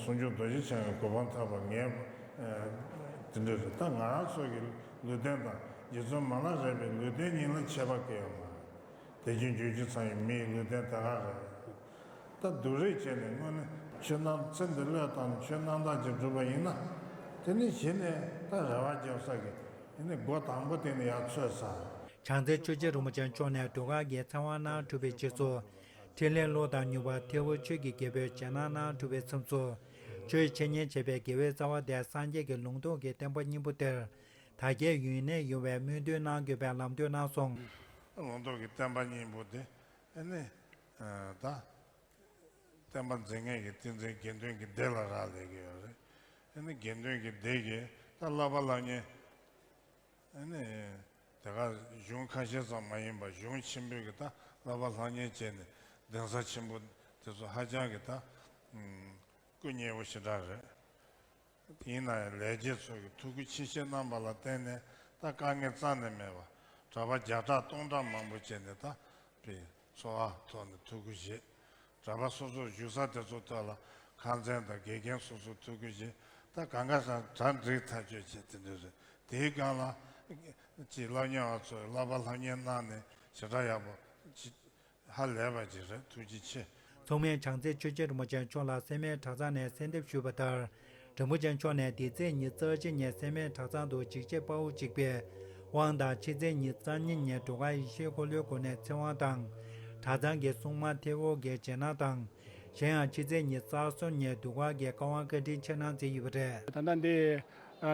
ཟུང་འཇུག་རྡོ་རྗེ་འཆང་གི་གོ་འཕང་ཐོབ་པ་ངེས་པ་དེ་འདྲ་རེད། ད་ང་རང་ཚོ་གི་ལུས་རྟེན་དང་རྗེ་བཙུན་མ་ལ་རས་པའི་ལུས་རྟེན་གཉིས་ལ་ཁྱད་པར་གང་ཡང་མ་རེད། དེ་བཞིན་འཇུག་ཅིང་ཚང་བའི་མི་ཡི་ལུས་རྟེན་དེ་ག་རེད། ད་སྡུག་རུས་བྱས་ནས་དངོས་གནས་ཆོས་རྣམ་ཚེ་འདི་བློས་བཏང་ནས་ཆོས་རྣམ་དག་ཅིག་བསྒྲུབས་པ་ཡིན་ན། དེ་ནི་གཞི་ནས་ད་རེ་བ་རྒྱབ་ས་གི་དེ་ནི་སྒོ་དང་པོ་དེ་ནི་ཡར་འཚོལ་ས། བྱང་རྩེ་ཆོས་རྗེ་རིན་པོ་ཆེ་མཆོག་ནས་སྒྲོལ་དཀར་གྱི་ཚེ་དབང་གནང་གྲུབ་པའི་རྗེས་སུ། འཕྲིན་ལས་བློ་དང་མྱུར་བ་ཐེ་བོ་ཆོས་ཀྱི་རྒྱལ་པོས་རྗེས་གནང་གནང་གྲུབ་པའི་མཚམས་སུ། ཆོས་འཆད་ཉན་བྱེད་པའི་དགེ་བའི་རྩ་བ་དེ་སངས་རྒྱས་ཀྱི་ལུང་རྟོགས་ཀྱི་བསྟན་པ་སྙིང་པོ་དེར། དར་རྒྱས་ཡུན་གནས་ཡོང་བའི་སྨོན་འདུན་གནང་དགོས་པའི་ལམ་སྟོན་གནང་སོང་། ལུང་རྟོགས་ཀྱི་བསྟན་པ་སྙིང་པོ་དེ་ཨ་ནི་ད་བསྟན་པ་འཛིན་མཁན་གྱི་བསྟན་འཛིན་དགེ་འདུན་གྱི་སྡེ་ལ་རག་ལས་ཀྱི་ཡོད་རེད། ཨ་ནི་དགེ་འདུན་གྱི་སྡེ་གིས་ད་བསླབ་པ་སློབ་གཉེར། ཨ་ནི་དེ་ག་གཞུང་ཁ་ཤས་ཙམ་མ་ཡིན་པར་གཞུང་ཆེན་པོའི་གི་ད་བསླབ་པ་སློབ་གཉེར་བྱས་ནས་གདན་ས་ཆེན་པོ་དེ་ཚོ་ཧ་ཅང་གི་ད་སྐུ་ཉེ་བོ་ཞེ་དྲག་རེད། ཡིན་ན་ཡང་ལས་བྱེད་ཚོ་གི་ཐུགས་ཁུར་ཆེ་བཞེས་གནང་པ་ལ་བརྟེན་ནས་ད་དཀའ་ངལ་རྩ་ནས་མེད་པ། གྲྭ་པ་བརྒྱ་ཕྲག་སྟོང་ཕྲག་མང་པོ་བྱས་ནས་ད་པའི་འཚོ་བ་ཐོག་ནས་ཐུགས་ཁུར་བཞེས། གྲྭ་པ་སོ་སོར་བཞུགས་ས་དེ་ཚོ་ཐོག་ལ་ཁང་ཚན་དང་དགེ་རྒན་སོ་སོ་ཐུགས་ཁུར་བཞེས། ད་གང་ག་ས་གྲ་སྒྲིག་ཐག་གཅོད་བྱས་དེ་འདྲ་རེད། དེའི་སྒང་ལ་ཅིག་སློབ་གཉེར་བ་ཚོས་བསླབ་པ་སློབ་གཉེར་གནང་ནས་ཞེ་དྲག་ཡག་པོ་ཅིག་ཧ་ལས་པ་ཅིག་རེད། ཐུགས་རྗེ་ཆེ། མཚུངས་མེད་བྱང་རྩེ་ཆོས་རྗེ་རིན་པོ་ཆེ་མཆོག་ལ་སེར་སྨད་གྲྭ་ཚང་ནས་གསལ་འདེབས་ཞུས་པ་ལྟར། རིན་པོ་ཆེ་མཆོག་ནས་འདི་ཚེས་ཉི་ཤུ་རྩ་གཅིག་ཉིན་སེར་སྨད་གྲྭ་ཚང་དུ་འཇིགས་བྱེད་དཔའ་བོ་གཅིག་པའི་དབང་དང་ཕྱི་ཚེས་ཉི་ཤུ་རྩ་གཉིས་ཉིན་སྒྲོལ་དཀར་ཡེ་ཤེས་འཁོར་ལོའི་སྒོ་ནས་ཚེ་དབང་དང་། གྲྭ་ཚང་གི་སྲུང་མ་ཐེ་བོ་གིས་རྗེས་གནང་དང་། གཞན་ཡང་ཕྱི་ཚེས་ཉི་ཤུ་རྩ་གསུམ་ཉིན་འདུ་ཁང་གི་བཀའ་དབང་བཀའ་དྲིན་ཆེ་གནང་མཛད་ཡོད་པ་རེད། ད་ལྟ་འདི་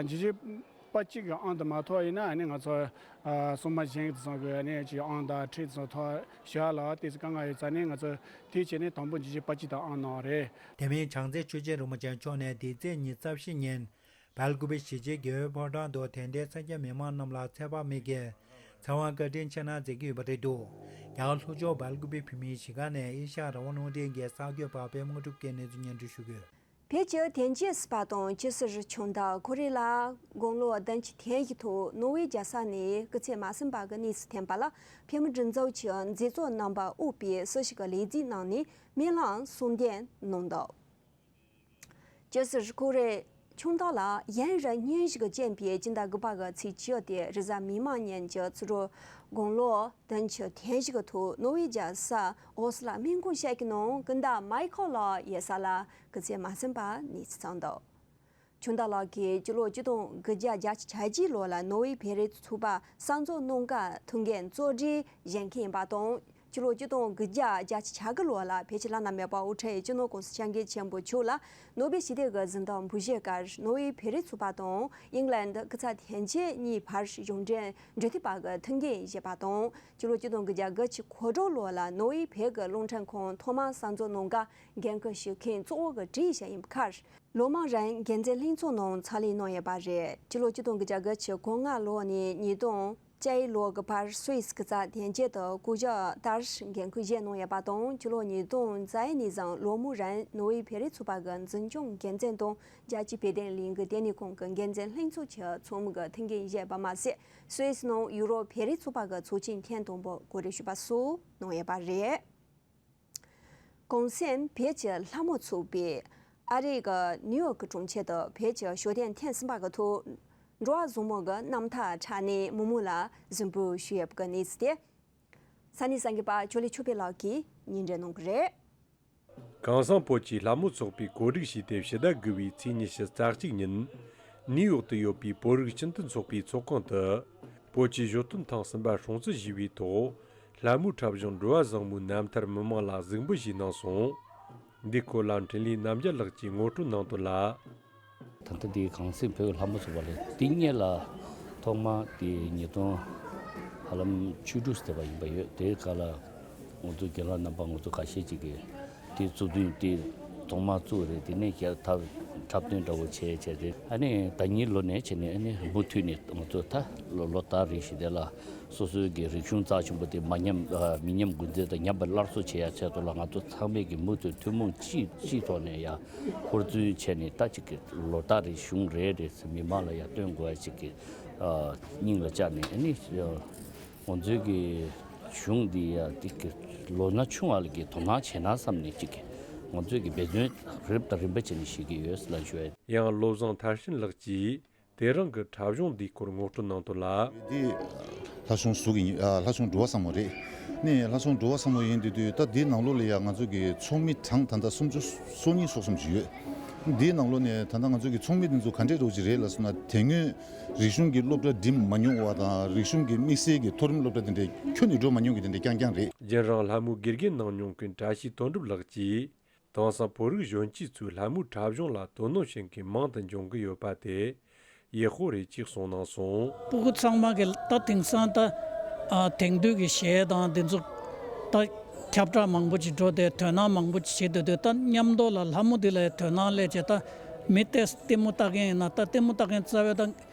འཇིགས་བྱེད་དཔའ་གཅིག་གི་དབང་དུ་མ་ཐོབ་ཡིན་ན། ཨ་ནི་ང་ཚོ་སྲུང་མ་གཞན་གྱི་ཚང་གི་ཨ་ནི་ཅིག་དབང་དང་ཁྲིད་ཚོ་ཐོག་ཞུ་ཡ་ལ་ཏོག་ཙམ་དཀའ་ངལ་ཡོད་ཙང་ནི། ང་ཚོ་དེའི་ཆེད་ནས་དང་པོ་འཇིགས་བྱེད་དཔའ་གཅིག་དང་དབང་གནང་བ་རེད། དེ་མིན་བྱང་རྩེ་ཆོས་རྗེ་རིན་པོ་ཆེ་མཆོག་ནས་འདི་ཚེས་ཉི་ཤུ་རྩ་བཞི་ཉིན་སྦེལ་ཀོབ་གཞིས་བྱེས་རྒྱལ་ཡོལ་ཕོ་བྲང་དུ་དད་ལྡན་སངས་རྒྱས་མི་མང་རྣམས་ལ་ཚེ་དཔག་མེད་ཀྱི་ཚེ་དབང་བཀའ་དྲིན་ཆེ་གནང་མཛད་ཀྱི་ཡོད་པ་རེད་འདུག་རྒྱ་གར་ལྷོ་ཕྱོགས་སྦེལ་ཀོབ་བོད་མིའི་གཞིས་ཁང་ནས་ཨེ་ཤ་ཡ་རང་དབང་རླུང་འཕྲིན་གྱི་གསར་འགོད་པ་པད་མ་དངོས་གྲུབ་ཀྱིས་གནས་ཚུལ་སྙན་སྒྲོན་ཞུ་གི་ཡོད། བོད་ཀྱི་དོན་གཅོད་ཟུར་པ་དང་ཆབ་སྲིད་ཆུང་བདག་ཁོ་རེ་ལ་དགུང་ལོ་བདུན་ཅུ་དོན་བཞི་ཐོག་ནོར་ཝེ་རྒྱལ་ས་ནས་སྐུ་ཚེ་མ་ཟིན་པ་གི་གནས་སུ་ཐོན་པ་ལ། ཕེབས་མི་མགྲིན་ཚབ་ཀྱི་མཛད་གཙོ་རྣམ་པ་དབུས་པའི་སྲི་ཞུ་གི་ལས་བྱེད་རྣམས་ནས་སྨོན་ལམ་གསུང་འདོན་གནང་འདུག་ཆབ་སྲིད་ཁོ་རེ་ཆུང་བདག་ལ་ཡུན་རིང་སྙུང་གཞི་བཅོས་པའི་སྤྱི་ཟླ་དགུ་པ་གི་ཚེས་བཅུ་སྟེ་རེས་གཟའ་མིག་དམར་ཉིན་གྱི་ཚེས་དྲུག་དགུང་ལོ་བདུན་ཅུ་དོན་བཞི་གི་ཐོག་ནོར་ཝེ་རྒྱལ་ས་ཨོ་སི་ལ་སྨན་ཁང་ཞིག་གི་ནང་སྐུ་ཟླ་མའི་ཁོ་ལགས་ཡོད་ས་ལ་སྐུ་ཚེ་མ་ཟིན་པ་གནས་ཚུལ་ཐོན་འདུག་ཆུང་བདག་ལགས་ཀྱིས་སྤྱི་ལོ་ཆིག་སྟོང་དགུ་བརྒྱ་བརྒྱད་ཅུ་གྱ་གཅིག་ལོ་ལ་ནོར་ཝེ་བོད་རིགས་ཚོགས་པ་གསར་འཛུགས་གནང་སྐབས་ཐུགས་འགན་གཙོ་སྒྲིག་བྱེད་མཁན་ཡིན་པ་དང་། སྤྱི་ལོ་ཆིག་སྟོང་དགུ་བརྒྱ་བརྒྱད་ཅུ་གྱ་དགུ་ལོ་ལ་བོད་ཀྱི་བླ་ན་མེད་པ་དབུ་ཁྲིད་སྤྱི་ནོར་༸གོང་ས་༸སྐྱབས་མགོན་ཆེན་པོ་མཆོག་ལ་ནོ་བེལ་ཞི་བདེའི་གཟེངས་རྟགས་འབུལ་བཞེས་ཁར་ནོར་ཝེ་བོད་རིགས་ཚོགས་པ་དང་ཨིང་ལན་སྐུ་ཚབ་དོན་གཅོད་གཉིས་བར་གཞུང་འབྲེལ་འབྲེལ་མཐུད་པ་གི་མཐུན་རྐྱེན་བཞེས་པ་དང་། སྤྱི་ལོ་ཆིག་སྟོང་དགུ་བརྒྱ་དགུ་བཅུ་གོ་དྲུག་ལོ་ལ་ནོར་ཝེ་བོད་ཀྱི་རླུང་འཕྲིན་ཁང་ཐོག་མར་གསར་འཛུགས་གནང་སྐབས་འགན་འཁུར་ཞུ་མཁན་གཙོ་བོ་གི་བགྲེས་ཞིག་ཡིན་པའི་ཁར། ལོ་མང་རིང་འགན་འཛིན་ལྷན་ཚོགས་ནང་ཕྱག་ལས་གནང་ཡོད་པ་རེད། སྤྱི་ལོ་ཆིག་སྟོང་དགུ་བརྒྱ་དགུ་བཅུ་གོ་ལྔ་ལོ་ནས་ཉིས་སྟོང་བཅུ་ལོ་གི་བར་སུད་སི་གི་རྩ་དོན་གཅོད་དུ་བསྐོ་གཞག་ལྟར་འགན་འཁུར་བཞེས་གནང་ཡོད་པ་དང་། སྤྱི་ལོ་ཉིས་སྟོང་རྩ་ནས་བཟུང་ལོ་མང་རིང་ནོར་ཝེ་བོད་རིགས་ཚོགས་པ་གི་འཛིན་སྐྱོང་འགན་འཛིན་དང་རྒྱལ་སྤྱིའི་བོད་དོན་ལས་འགུལ་ལྟེ་གནས་ཁང་གི་འགན་འཛིན་ལྷན་ཚོགས་ཀྱི་ཚོགས་མི་གི་མཐུན་རྐྱེན་བཞེས་པ་མ་ཟད། སུད་སི་ནང་ཡུ་རོབ་བོད་རིགས་ཚོགས་པ་གི་ཚོགས་ཆེན་ཐེངས་དང་པོ་གོ་སྒྲིག་ཞུས་པ་སོགས་གནང་ཡོད་པ་རེད། གོང་གསལ་བོད་ཀྱི་ལྷ་མོ་ཚོགས་པས་ཨ་རིའི་ནིའུ་ཡོག་གི་གྲོང་ཁྱེར་དུ་བོད་ཀྱི་ཞོ་སྟོན་ཐེངས་གསུམ་པ་གི་ཐོག་འགྲོ་བ་བཟང་མོ་གི་རྣམ་ཐར་འཁྲབ་ནས་མི་མང་ལ་གཟིགས་འབུལ་ཞུས་ཡོད་པའི་གནས་ཚུལ་དེ། ས་གནས་གསར་འགོད་པ་ཅོ་ལི་ཆོས་འཕེལ་ལགས་ཀྱིས་སྙན་སྒྲོན་གནང་གི་རེད། གངས་སེང་བོད་ཀྱི་ལྷ་མོ་ཚོགས་པས་གོ་སྒྲིག་བྱས་ཏེ་ཕྱི་ཟླ་དགུ་པའི་ཚེས་ཉི་ཤུ་རྩ་གཅིག་ཉིན། ནིའུ་ཡོག་ཏུ་ཡོད་པའི་བོད་རིགས་སྤྱི་མཐུན་ཚོགས་པའི་ཚོགས་ཁང་དུ། བོད་ཀྱི་ཞོ་སྟོན་ཐེངས་གསུམ་པ་སྲུང་བརྩི་ཞུས་པའི་ཐོག་ལྷ་མོའི་འཁྲབ་གཞུང་འགྲོ་བ་བཟང་མོའི་རྣམ་ཐར་མི་མང་ལ་གཟིགས་འབུལ་ཞུས་གནང་སོང་། འདིའི་སྐོར་ལ་འཕྲིན་ལས་རྣམ་རྒྱལ་ལགས་ཀྱིས་ངོ་སྤྲོད་གནང་དོན་ལ། ད་ལྟ་འདི་གངས་སེང་བོད་ཀྱི་ལྷ་མོ་ཚོགས་པ་ལས་འདི་སྔོན་ལ་ཐོག་མ་དེ་ཉིས་སྟོང་ཧ་ལམ་བཅུ་དྲུག་ཙམ་པ་ཡིན་པ་ཡོད། དེའི་སྐབས་ལ་ང་ཚོ་རྒན་ལགས་རྣམ་པ་ང་ཚོ་ཁ་ཤས་ཅིག་གིས་དེ་གཙོ་དོན་དེ་ཐོག་མར་བཙུགས་རེད། དེ་ནས་རྒྱལ་ཐབས་འཁྲབ་སྟོན་འདྲ་བོ་བྱས་བྱས་ཏེ། ཨ་ནི་ཟླ་ཉིན་ལོ་ནས་བྱས་ནས་ཨ་ནི་མུ་མཐུད་ནས་ང་ཚོ་ད་ལོ་ལོ་ལྟར་རེ་བཞིན་དེ་ལ་སོ་སོའི་གི་རིག་གཞུང་རྩ་ཆེན་པོ་དེ་མ་ཉམས། མི་ཉམས་རྒུད་འཛིན་དང་ཉམས་པ་སླར་གསོ་བྱེད་ཡ་ཆེད་དུ་ལ་ང་ཚོ་ཚང་མས་གི་མུ་མཐུད་ཐུན་མོང་སྤྱི་སྤྱིའི་ཐོག་ནས་ཡ་ཧུར་བརྩོན་བྱས་ནས་ད་ཅིག་གི་ལོ་ལྟར་རེ་གཞུང་རེ་རེ་མི་མང་ལ་ཡ་སྟོན་དགོས་ཡ་ཅིག་གི་སྙིང་ལ་བཅངས་ནས། ཨ་ནི་ང་ཚོའི་གི་གཞུང་འདི་ཡ་ཏིག་གི་ལོ་ན་ཆུང་བ་ལ་གི་དོ་སྣང་བྱས་ན་བསམ་ནས་ཅིག་གི་ང་ཚོའི་གི་འབད་བརྩོན་རིམ་དང་རིམ་པ་བྱས་ནས་བྱེད་ཀྱི་ཡོད་ལ་ཞུ་ཡ། ཡང་བློ་བཟང་མཐར་ཕྱིན་ལགས་ཀྱིས། དེ་རིང་གི་འཁྲབ་གཞུང་འདིའི་སྐོར་ངོ་སྤྲོད་གནང་དོན་ལ། འདི་ལྷ་གཞུང་གཟུགས་ཡིན། ཨ། ལྷ་གཞུང་འགྲོ་བ་བཟང་མོ་རེད། ནས་ལྷ་གཞུང་འགྲོ་བ་བཟང་མོ་ཡིན་དུས་དུས་ད་འདིའི་ནང་ལོགས་ལ་ཡང་ང་ཚོ་གི་ཚོགས་མི་གྲངས་ད་ལྟ་སུམ་ཅུ་སོ་གཉིས་སོ་གསུམ་ཅིག་ཡོད། འདིའི་ནང་ལོགས་ནས་ད་ལྟ་ང་ཚོ་གི་ཚོགས་མི་འདི་ཚོ་ག་འདྲས་རོགས་ཅིག་རེད་ལ་སོང་ན། དེ་སྔོན་རིག་གཞུང་གི་སློབ་གྲྭ་འགྲིམ་མ་མྱོང་བ་དང་། རིག་གཞུང་གི་དམིགས་བསལ་གྱི་མཐོ་རིམ་སློབ་གྲྭ་དེ་འདྲས་ཁྱོན་ནས་འགྲོ་མ་མྱོང་གི་དེ་འདྲས་རྐྱང་རྐྱང་རེད། རྒྱུན་རིང་ལྷ་མོའི་དགེ་རྒན་གནང་མྱོང་མཁན་བཀྲ་ཤིས་དོན་གྲུབ་ལགས་ཀྱིས། དེང་སང་བོད་རིགས་གཞོན་སྐྱེས་ཚོས་ལྷ་མོའི་འཁྲབ་གཞུང་ལ་དོ་སྣང་བྱེད་མཁན་མང་དུ་འབྱུང་གི་ཡོད་པ་དེ་ཡག་པོ་རེད་ཅེས་གསུངས་གནང་སོང་། སྤུ་གུ་ཚང་མ་གི་ད་དེང་སང་ད་ཨ་དེང་དུས་ཀྱི་གཞས་དང་དེ་ཚོ་ད་ཁྱབ་བསྒྲགས་མང་པོ་ཅིག་འགྲོ་དེ་དོ་སྣང་མང་པོ་ཅིག་བྱེད་འདུག་དུས་ད་མཉམ་དུ་ལ་ལྷ་མོ་འདི་ལ་དོ་སྣང་སླེབས་བྱས། ད་མི་ཏོག་ཙམ་ལྟད་མོ་ལྟ་མཁན་ཡིན་ན་ད་ལྟད་མོ་ལྟ་མཁན་རྩ་བའི་ད་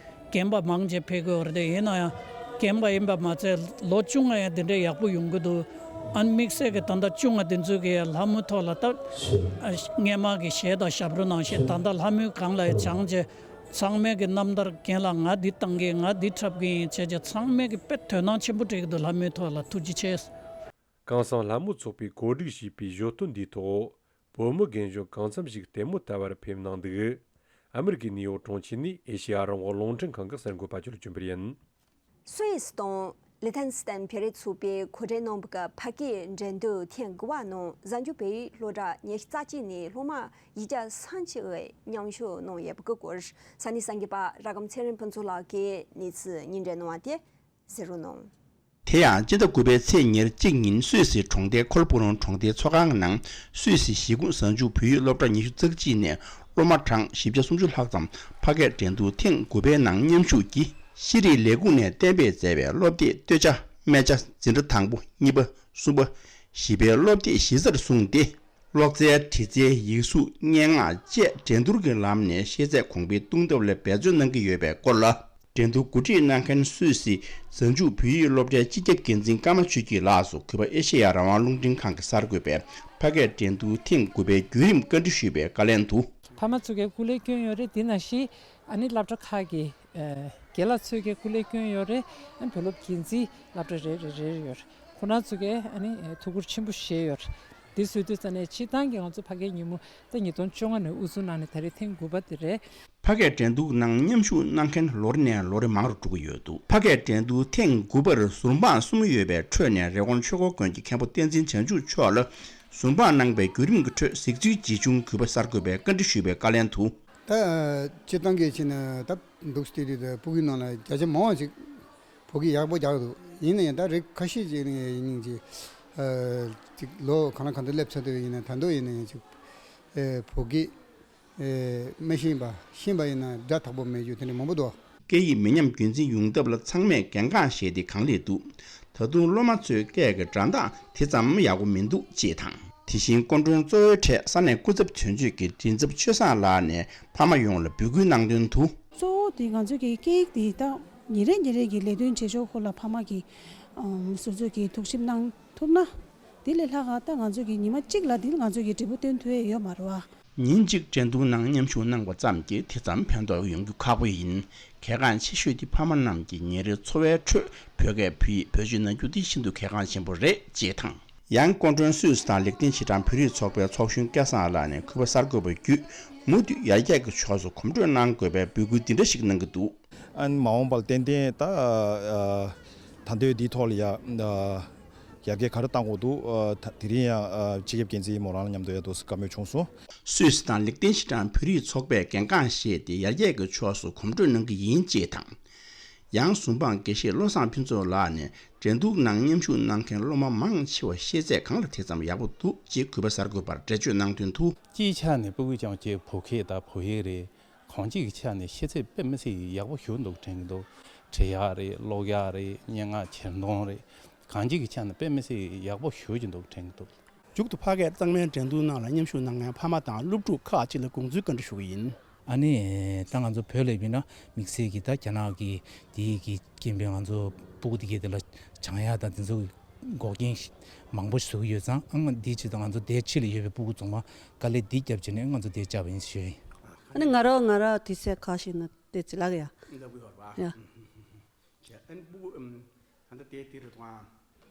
རྒན་པ་མང་ཆེ་ཕེབས་ཀྱི་ཡོད་རེད་དེ། ཡིན་ན་ཡང་རྒན་པ་ཡིན་པ་མ་ཚད་ལོ་ཆུང་ང་ཡང་དེ་འདྲའི་ཡག་པོ་ཡོང་གི་འདུག་ཨ་ནི་དམིགས་བསལ་གྱི་ད་ལྟ་ཆུང་ང་དེ་ཚོས་ཀྱི་ལྷ་མོའི་ཐོག་ལ་ད་ཨ་སྔས་མ་གི་གཞས་དང་ཞབས་བྲོ་ནང་བཞིན་ད་ལྟ་ལྷ་མོའི་སྒང་ལ་ཡང་སྦྱངས་བྱས། ཚང་མས་ཀྱི་རྣམ་ཐར་རྒན་ལགས་ང་འདི་བཏང་གི་ང་འདི་འཁྲབ་ཀྱི་ཡིན་བྱས་བྱས། ཚང་མས་ཀྱི་དཔེ་དོ་སྣང་ཆེན་པོ་སྤྲད་ཀྱི་འདུག་ལྷ་མོའི་ཐོག་ལ་ཐུགས་རྗེ་ཆེ། གངས་སེང་ལྷ་མོ་ཚོགས་པས་གོ་སྒྲིག་བྱས་པའི་ཞོ་སྟོན་འདིའི་ཐོག་བོད་མི་རྒན་གཞོན་གང་འཚམ་ཞིག་ལྟད་མོ་ལྟ་བར་ཕེབས་གནང་འདུག་ཨ་མི་རི་ཀའི་ནིའུ་ཡོག་གྲོང་ཁྱེར་ནས་ཨེ་ཤེ་ཡ་རང་དབང་རླུང་འཕྲིན་ཁང་གི་གསར་འགོད་པ་ཅོ་ལི་ཆོས་འཕེལ་ཡིན། སུད་སི་དང་ལི་ཐན་སི་ཐན་བོད་རིགས་ཚོགས་པས་གོ་སྒྲིག་གནང་བའི་ཕ་སྐད་འགྲན་བསྡུར་ཐེངས་དགུ་པ་ནང་གཟའ་མཇུག་བོད་ཡིག་སློབ་གྲྭ་ཉི་ཤུ་རྩ་གཅིག་ནས་སློབ་མ་བཞི་བརྒྱ་སུམ་ཅུ་མཉམ་ཞུགས་གནང་ཡོད་པའི་སྐོར་ས་གནས་གསར་འགོད་པ་ར་སྒམ་ཚེ་རིང་ཕུན་ཚོགས་ལགས་ཀྱིས་གནས་ཚུལ་སྙན་སྒྲོན་གནང་བ་དེ་གཟིགས་རོགས་གནང་། དེ་ཡང་སྤྱི་ཟླ་དགུ་པའི་ཚེས་ཉེར་གཅིག་ཉིན་སུད་སིའི་གྲོང་སྡེ་ཁོལ་པུ་རོང་གྲོང་སྡེའི་ཚོགས་ཁང་གི་ནང་སུད་སི་གཞིས་ཁོངས་གཟའ་མཇུག་བོད་ཡིག་སློབ་གྲྭ་ཉི་ཤུ་རྩ་གཅིག་ནས་སློབ་མ་གྲངས་བཞི་བརྒྱ་སུམ་ཅུ་ལྷག་ཙམ་ཕ་སྐད་འགྲན་བསྡུར་ཐེངས་དགུ་པའི་ནང་མཉམ་ཞུགས་ཀྱིས་ཤེས་རིག་ལས་ཁུངས་ནས་གཏན་འབེབས་མཛད་པའི་སློབ་དེབ་སྟོད་ཆ་སྨད་ཆ་འཛིན་གྲྭ་དང་པོ་གཉིས་པ་གསུམ་པ་བཞི་པའི་སློབ་དེབ་གཞི་རྩར་བཟུང་སྟེ། ཀློག་རྩལ། འབྲི་རྩལ། ཡིག་གཟུགས། སྙན་ངག་བཅས་འགྲན་བསྡུར་གྱི་ལམ་ནས་ཤེས་ཚད་གོང་འཕེལ་གཏོང་ཐབས་ལ་འབད་བརྩོན་གནང་གི་ཡོད་པའི་སྐོར་ལ། འགྲན་བསྡུར་གོ་སྒྲིག་གནང་མཁན་སུད་སི་གཟའ་མཇུག་བོད་ཡིག་སློབ་གྲྭའི་སྤྱི་ཁྱབ་འགན་འཛིན་ཀརྨ་ཆོས་སྐྱིད་ལགས་སུ་གུས་པ་ཨེ་ཤེ་ཡ་རང་དབང་རླུང་འཕྲིན་ཁང་གི་གསར་འགོད་པས་ཕ་སྐད་འགྲན་བསྡུར་ཐེངས་དགུ་པའི་བརྒྱུད་རིམ་བཀའ་འདྲི་ཞུས་པའི་བཀའ་ལན་དུ། ཕ་མ་ཚོ་གིས་སྐུ་ལས་བསྐྱོན་ཡོད་རེད། དེ་ནང་བཞིན་ཨ་ནི་སློབ་གྲྭ་ཁག་གི་ཨ་རྒན་ལགས་ཚོས་ཀྱི་སྐུ་ལས་བསྐྱོན་ཡོད་རེད། ཨ་ནི་བུ་སློབ་འགན་འཛིན་སློབ་གྲྭ་རེ་རེ་རེ་རེ་ཡོད་རེད། ཁོང་རྣམ་ཚོ་གིས་ཨ་ནི་ཐུགས་ཁུར་ཆེན་པོ་བཞེས་ཡོད་རེད། དེ་བཟོས་དུས་ཙ་ནས་སྤྱིར་བཏང་གི་ང་ཚོ་ཕ་སྐད་ཉིན་མོ་ད་ཉིས་སྟོང་བཅོ་ལྔ་ནས་དབུ་འཛུགས་གནང་ནས་ད་རེས་ཐེངས་དགུ་པ་དེ་རེད། ཕ་སྐད་འགྲན་བསྡུར་ནང་མཉམ་ཞུགས་གནང་མཁན་ལོ་རེ་ནས་ལོ་རེ་མང་རུ་འགྲོ་གི་ཡོད་འདུག་ཕ་སྐད་འགྲན་བསྡུར་ཐེངས་དགུ་པར་ཟུར་འབངས་གསུམ་ཡོད་པའི་ཁྲོད་ནས་རི་ཀོན་ཆོས་འཁོར་དགོན་གྱི་མཁན་པོ་བསྟན་འཛིན་བྱང་ཆུབ་མཆོག་ལ་ཟུར་འབངས་གནང་པའི་བརྒྱུད་རིམ་གྱི་ཁྲོད་གཟིགས་ཚུལ་ཇི་བྱུང་གུས་པ་གསར་འགོད་པས་བཀའ་འདྲི་ཞུས་པའི་བཀའ་ལན་དུ། ད་སྤྱིར་བཏང་གི་ཕྱིན་ན་ད་འདུག་སྟེ་དུས་ད་སྤུ་གུའི་ནང་ལ་བརྒྱ་ཆ་མང་བ་ཞིག་བོད་སྐད་ཡག་པོ་རྒྱག་འདུག་ཡིན་ན་ཡང་ད་རིགས་ཁ་ཤས་ཅིག་ནི་སྙིང་རྗེ། ཨ་ཅིག་ལོ་གང་ལ་གང་འདྲ་སླེབས་ཚར་དུས་ཡིན་ན། ད་དུང་ཡིན་ན་ཡང་ཅིག་ཨེ་བོད་སྐད་ཨེ་མ་ཤེས་པ། ཤེས་པ་ཡིན་ན་སྒྲ་དག་པོ་མེད་རྒྱུ་དེ་འདྲ་མང་པོ་འདུག། སྐད་ཡིག་མི་ཉམས་རྒྱུན་འཛིན་ཡོང་ཐབས་ལ་ཚང་མས་འགན་རྐང་བཞེས་ཏེ་གང་ལེགས་འདུག། ད་དུང་སློབ་མ་ཚོའི་སྐད་ཀྱི་སྒྲ་གདངས་དེ་ཙམ་ཡག་པོ་མི་འདུག་ཅེས་དང་། དེ་བཞིན་སྐུ་མགྲོན་གཙོ་བོའི་གྲས་ས་གནས་སྐུ་ཚབ་དོན་གཅོད་ཀྱི་མགྲིན་ཚབ་ཆོས་བཟང་ལགས་ནས་ཕ་མ་ཡོངས་ལ་འབོད་སྐུལ་གནང་དོན་དུ། གཙོ་བོ་དེ་ང་ཚོ་གི་སྐད་ཡིག་དེ་ད་ཉིན་རེ་ཉིན་རེ་གི་ལས་དོན་བྱེད་ཕྱོགས་སྐོར་ལ་ཕ་མ་གིས་ཨམ་སོ་སོ་གིས་ཐུགས་ཞིབ་གནང་ཐུབ་ན། དེ་ལས་ལྷག་ག་ད་ང་ཚོ་གི་ཉི་མ་གཅིག་ལ་དེ་ང་ཚོ་གི་འབྲས་བུ་སྟོན་ཐུབ་ཡས་ཡོད་མ་རེད་བ། ཉིན་གཅིག་འགྲན་བསྡུར་ནང་མཉམ་ཞུགས་གནང་བ་ཙམ་གྱིས་དེ་ཙམ་ཕན་ཐོགས་ཡོང་རྒྱུ་ཁག་པོ་ཡིན། གལ་འགངས་ཆེ་ཤོས་དེ་ཕ་མ་རྣམས་ཀྱིས་ཉིན་རེའི་འཚོ་བའི་ཁྲོད་བོད་སྐད་བོད་ཡིག་བེད་སྤྱོད་གནང་རྒྱུ་དེ་ཤིན་ཏུ་གལ་འགངས་ཆེན་པོ་རེད་ཅེས་དང་། ཡང་སྐུ་མགྲོན་སུད་སི་དང་ལེགས་ལྡན་ཕྱི་དྲང་བོད་རིགས་ཚོགས་པའི་ཚོགས་གཞོན་སྐལ་བཟང་ལགས་ནས་གུས་པ་གསར་འགོད་པ་བརྒྱུད། མུ་མཐུད་ཡར་རྒྱས་ཀྱི་ཕྱོགས་སུ་གོམ་བགྲོད་གནང་དགོས་པའི་འབོད་སྐུལ་འདི་འདྲ་ཞིག་གནང་གི་འདུག། ཨ་ནི་མ་འོངས་པར་ཏན་ཏན་ད་ཨ་ད་ལྟའི་འདིའི་ཐོག་ལ་ཡ་ཨ་ཡར་རྒྱས་ག་རེ་གཏང་དགོས་འདུག། ཨ་ད་དེ་རིང་ཡང་ཨ་སྤྱི་ཁྱབ་འགན་འཛིན་མོ་རང་ལ་མཉམ་དུ་ཡ་འདུག་སེ་བཀའ་མོལ་བྱུང་སོང་། སུད་སི་དང་ལེགས་ལྡན་ཕྱི་དྲང་བོད་རིགས་ཚོགས་པས་གལ་འགངས་བཞེས་ཏེ་ཡར་རྒྱས་ཀྱི་ཕྱོགས་སུ་གོམ་བགྲོད་གནང་གི་ཡིན་ཅེས་དང་། ཡང་གཟུ་འཕང་དགེ་བཤེས་བློ་བཟང་ཕུན་ཚོགས་ལགས་ནས་འགྲན་བསྡུར་ནང་མཉམ་ཞུགས་གནང་མཁན་སློབ་མ་མང་ཆེ་བ་ཤེས་ཚད་གང་ལ་དེ་ཙམ་ཡག་པོ་འདུག་ཅེས་གུས་པ་གསར་འགོད་པར་འགྲེལ་བརྗོད་གནང་དོན་དུ། སྤྱིའི་ཆ་ནས་ཕྲུ་གུ་རྐྱང་གཅིག་བོད་སྐད་དང་བོད་ཡིག་རེད། གང་ཅིའི་ཆ་ནས་ཤེས་ཚད་དཔེ་མི་སྲིད་ཡག་པོ་ཞེ་པོ་འདུག་དྲན་གྱི་འདུག། འབྲི་ཡག་རེད། ཀློག་ཡག་རེད། སྙན་ངག་གྱེར་འདོན་རེད། གང་ཅིའི་ཆ་ནས་དཔེ་མི་སྲིད་ཡག་པོ་ཞེ་པོ་ཅིག་འདུག་དྲན་གྱི་འདུག། མཇུག་ཏུ་ཕ་སྐད་གཙང་མའི་འགྲན་བསྡུར་ནང་ལ་མཉམ་ཞུགས་གནང་མཁན་ཕ་མ་དང་སློབ་ཕྲུག་ཁག་ཅིག་ལ་དགོངས་ཚུལ་བཀའ་འདྲི་ཞུ་གི་ཡིན། ཨ་ནི་ད་ང་ཚོ་བོད་ལ་ཡིན་ན་དམིགས་བསལ་གྱི་ད་རྒྱ་ནག་གི་དེའི་གི་རྐྱེན་པས་ང་ཚོ་སྤུ་གུ་དེ་གའི་དེ་ལ་སྦྱང་ཡག་དང་དེ་ཚོ་འགོག་རྐྱེན་མང་པོ་བཟོ་གི་ཡོད་ཙང་། ཨང་འདིའི་ཆེད་དུ་ང་ཚོ་དེའི་ཕྱི་ལ་ཡོད་པའི་སྤུ་གུ་ཚང་མ་དཀའ་ལས་འདི་བརྒྱབ་བྱས་ནས་ང་ཚོ་དེ་བཅར་བ་ཡིན་ཞུ་ཡ་ཡིན། ཨ་ནི་ང་རང་ང་རང་དུས་ཚོད་ཁ་ཤས་ན་དེ་ཅི་ལགས་ཡ། ལབ་གི་ཡོད་རེད་པ། ཡ། བྱས། ཨ་ནི་སྤུ་གུ་ཨམ་ད་ལྟ་དེ་དེ་རེད་དོ། ཨ་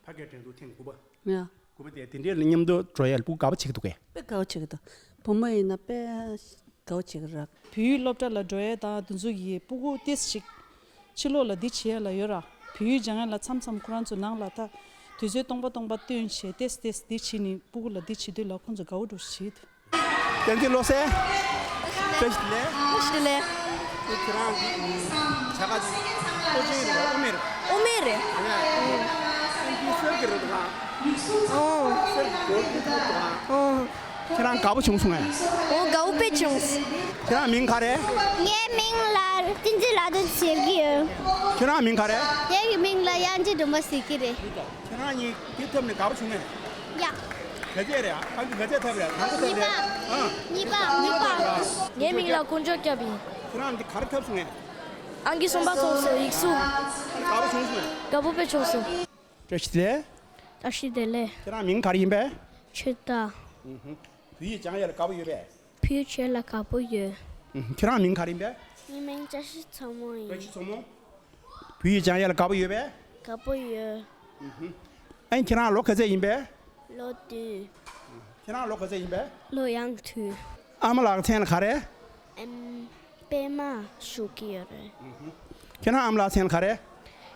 ཕ་སྐད་འགྲན་བསྡུར་ཐེངས་དགུ་པ། ཡ། དགུ་པ་དེ་དེ་འདྲའི་ལ་མཉམ་དུ་འགྲོ་ཡ་ལ་སྤུ་གུ་དགའ་པོ་བྱེད་ཀྱི་འདུག་གས། དཔེ་དགའ་པོ་བྱེད་ཀྱི་འདུག། བུ་མོ་ཡིན་ན་དཔེ་དགའ་པོ་བྱེད་ཀྱི་རེད། བོད་ཡིག་སློབ་གྲྭ་ལ་འགྲོ་ཡ་དང་དེ་ཚོ་གི་སྤུ་གུ་ཏོག་ཙམ་ཞིག་ཕྱི་ལོགས་ལ་འདི་བྱེད་ཡ་ལ་ཡོད་ར། བོད་ཡིག་སྦྱང་ཡ་ལ་མཚམས་མཚམས་ཁོ་རང་ཚོ་ནང་ལ་ད་དུས་ཚོད་སྟོང་པ་སྟོང་པ་བཏོན་བྱས་ཏོག་ཙམ་ཏོག་ཙམ་འདི་བྱེད་ནས་སྤུ་གུ་ལ་འདི་བྱེད་དུས་ལ་ཁོང་ཚོ་དགའ་པོ་འདྲ་བྱེད་འདུག། བསྟན་འཛིན་བློ་གསལ། བཀྲ་ཤིས་བདེ་ལེགས། བཀྲ་ཤིས་བདེ་ལེགས། ཁྱེད་རང་གི་བྱ་དགའ་འདི་ཨོ་རྒྱན་རེད། ཨོ་མེ་རེད། ཨོ་མེ་རེད། ཨ་ནི་གསེར་གྱི་རེད་དོ། ཨོ། གསེར་གྱི་གོར་གྱི་རེད་དོ། ཨོ། ཁྱེད་རང་དགའ་པོ་བྱུང་སོང་ངས། ཨོ་དགའ་པོ་དཔེ་བྱུང་། ཁྱེད་རང་མིང་ག་རེད། ངའི་མིང་ལ་བསྟན་འཛིན་ལགས་འདུག་ཟེར་གྱི་ཡོད། ཁྱེད་རང་མིང་ག་རེད། ངའི་མིང་ལ་དབྱངས་ཅན་སྒྲོལ་མ་ཟེར་གྱི་རེད། ཁྱེད་རང་གཉིས་དེ་ཐོབ་ནས་དགའ་པོ་བྱུང་ངས། ཡ། ག་ཚད་རེད། ཨང་ཀི་ག་ཚད་ཐོབ་རེད། དང་པོ་ཐོབ་རེད། ཨང་། གཉིས་པ། གཉིས་པ། ངའི་མིང་ལ་དཀོན་མཆོག་སྐྱབས་ཡིན། ཁྱེད་རང་འདི་ག་རེ་ཐོབ་སོང་ངས། ཨང་ཀི་གསུམ་པ་ཐོབ་སོང་། ཡིག་གཟུགས། དགའ་པོ་བྱུང་སོང་ངས། དགའ་པོ་དཔེ་བྱུང་སོང་། བཀྲ་ཤིས་བདེ་ལེགས། བཀྲ་ཤིས་བདེ་ལེགས། ཁྱེད་རང་མིང་ག་རེ་ཡིན་པས། ཆོས་དར། ཨུ་ཧུ། བོད་ཡིག་སྦྱང་ཡ་ལ་དགའ་པོ་ཡོད་པས། བོད་ཡིག་སྦྱང་ཡ་ལ་དགའ་པོ་ཡོད། ཨུ་ཧུ། ཁྱེད་རང་མིང་ག་རེ་ཡིན་པས། ངའི་མིང་བཀྲ་ཤིས་མཚོ་མོ་ཡིན། བཀྲ་ཤིས་མཚོ་མོ། བོད་ཡིག་སྦྱང་ཡ་ལ་དགའ་པོ་ཡོད་པས། དགའ་པོ་ཡོད། ཨུ་ཧུ། ཨ་ནི་ཁྱེད་རང་ལོ་ག་ཚོད་ཡིན་པས། ལོ་བདུན། ཁྱེད་རང་ལོ་ག་ཚོད་ཡིན་པས། ལོ་ཡང་བདུན། ཨ་མ་ལགས་མཚན་ལ་ག་རེ། ཨེམ། པད་མ་ཞུ་གི་ཡོད་རེད། ཁྱེད་རང་ཨ་མ་ལགས་མཚན་ལ་ག་རེ།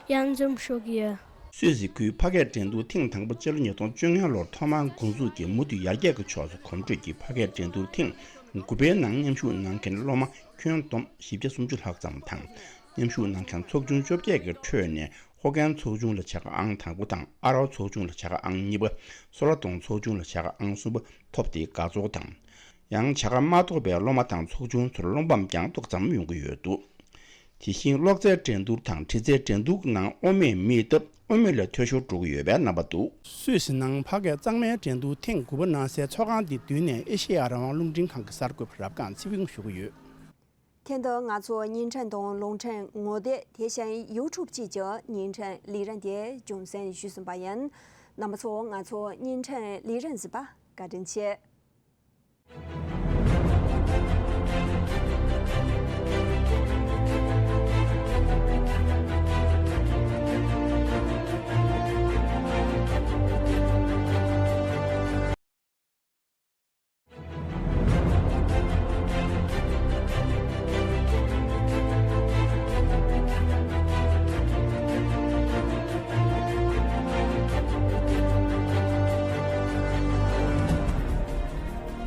གཡང་འཛོམས་ཞུ་གི་ཡོད། སུད་སི་ཁུལ་ཕ་སྐད་འགྲན་བསྡུར་ཐེངས་དང་པོ་སྤྱི་ལོ་ཉིས་སྟོང་བཅོ་ལྔ་ལོར་ཐོག་མར་འགོ་འཛུགས་ཀྱིས་མུ་མཐུད་ཡར་རྒྱས་ཀྱི་ཕྱོགས་སུ་གོམ་བགྲོད་ཀྱིས་ཕ་སྐད་འགྲན་བསྡུར་ཐེངས་དགུ་པའི་ནང་མཉམ་ཞུགས་གནང་མཁན་སློབ་མ་ཁྱོན་བསྡོམས་བཞི་བརྒྱ་སུམ་ཅུ་ལྷག་ཙམ་དང་། མཉམ་ཞུགས་གནང་མཁན་ཚོགས་ཆུང་བཅོ་བརྒྱད་ཀྱི་ཁྲོད་ནས་ཧོ་ཁན་ཚོགས་ཆུང་ལ་བྱ་དགའ་ཨང་དང་པོ་དང་། ཨ་རོ་ཚོགས་ཆུང་ལ་བྱ་དགའ་ཨང་གཉིས་པ། སོ་ལ་དོང་ཚོགས་ཆུང་ལ་བྱ་དགའ་ཨང་གསུམ་པ་ཐོབ་སྟེ་དགའ་ཚོར་དང་། ཡང་བྱ་དགའ་མ་ཐོབ་པའི་སློབ་མ་དང་ཚོགས་ཆུང་ཚོར་སློབ་འབམ་ཀྱང་ཏོག་ཙམ་ཡོང་གི་ཡོད་འདུག། དེ་བཞིན་ཀློག་རྩལ་འགྲན་བསྡུར་དང་འབྲི་རྩལ་འགྲན་བསྡུར་ནང་དབུ་མེད་མེད་སྟབས་དབུ་མེད་ལ་འཐུས་ཤོར་འགྲོ་གི་ཡོད་པའི་རྣམ་པ་འདུག། སུད་སི་ནང་ཕ་སྐད་གཙང་མའི་འགྲན་བསྡུར་ཐེངས་དགུ་པ་གནང་སའི་ཚོགས་ཁང་འདི་མདུན་ནས་ཨེ་ཤེ་ཡ་རང་དབང་རླུང་འཕྲིན་ཁང་གི་གསར་འགོད་པ་རབ་སྒང་ཚེ་ཕུན་ཞུ་གི་ཡོད། ཐེངས་འདིར་ང་ཚོ་བརྙན་འཕྲིན་དང་རླུང་འཕྲིན་ངོ་དེབ། དེ་བཞིན་ཡུ་ཊུབ་བཅས་ཀྱི་བརྙན་འཕྲིན་ལས་རིམ་དེ་རྒྱང་སྲིང་ཞུས་ཟིན་པ་ཡིན། རྣམ་པ་ཚོ་ང་ཚོ་བརྙན་འཕྲིན་ལས་རིམ་གཟིགས་པར་བཀའ་དྲིན་ཆེ།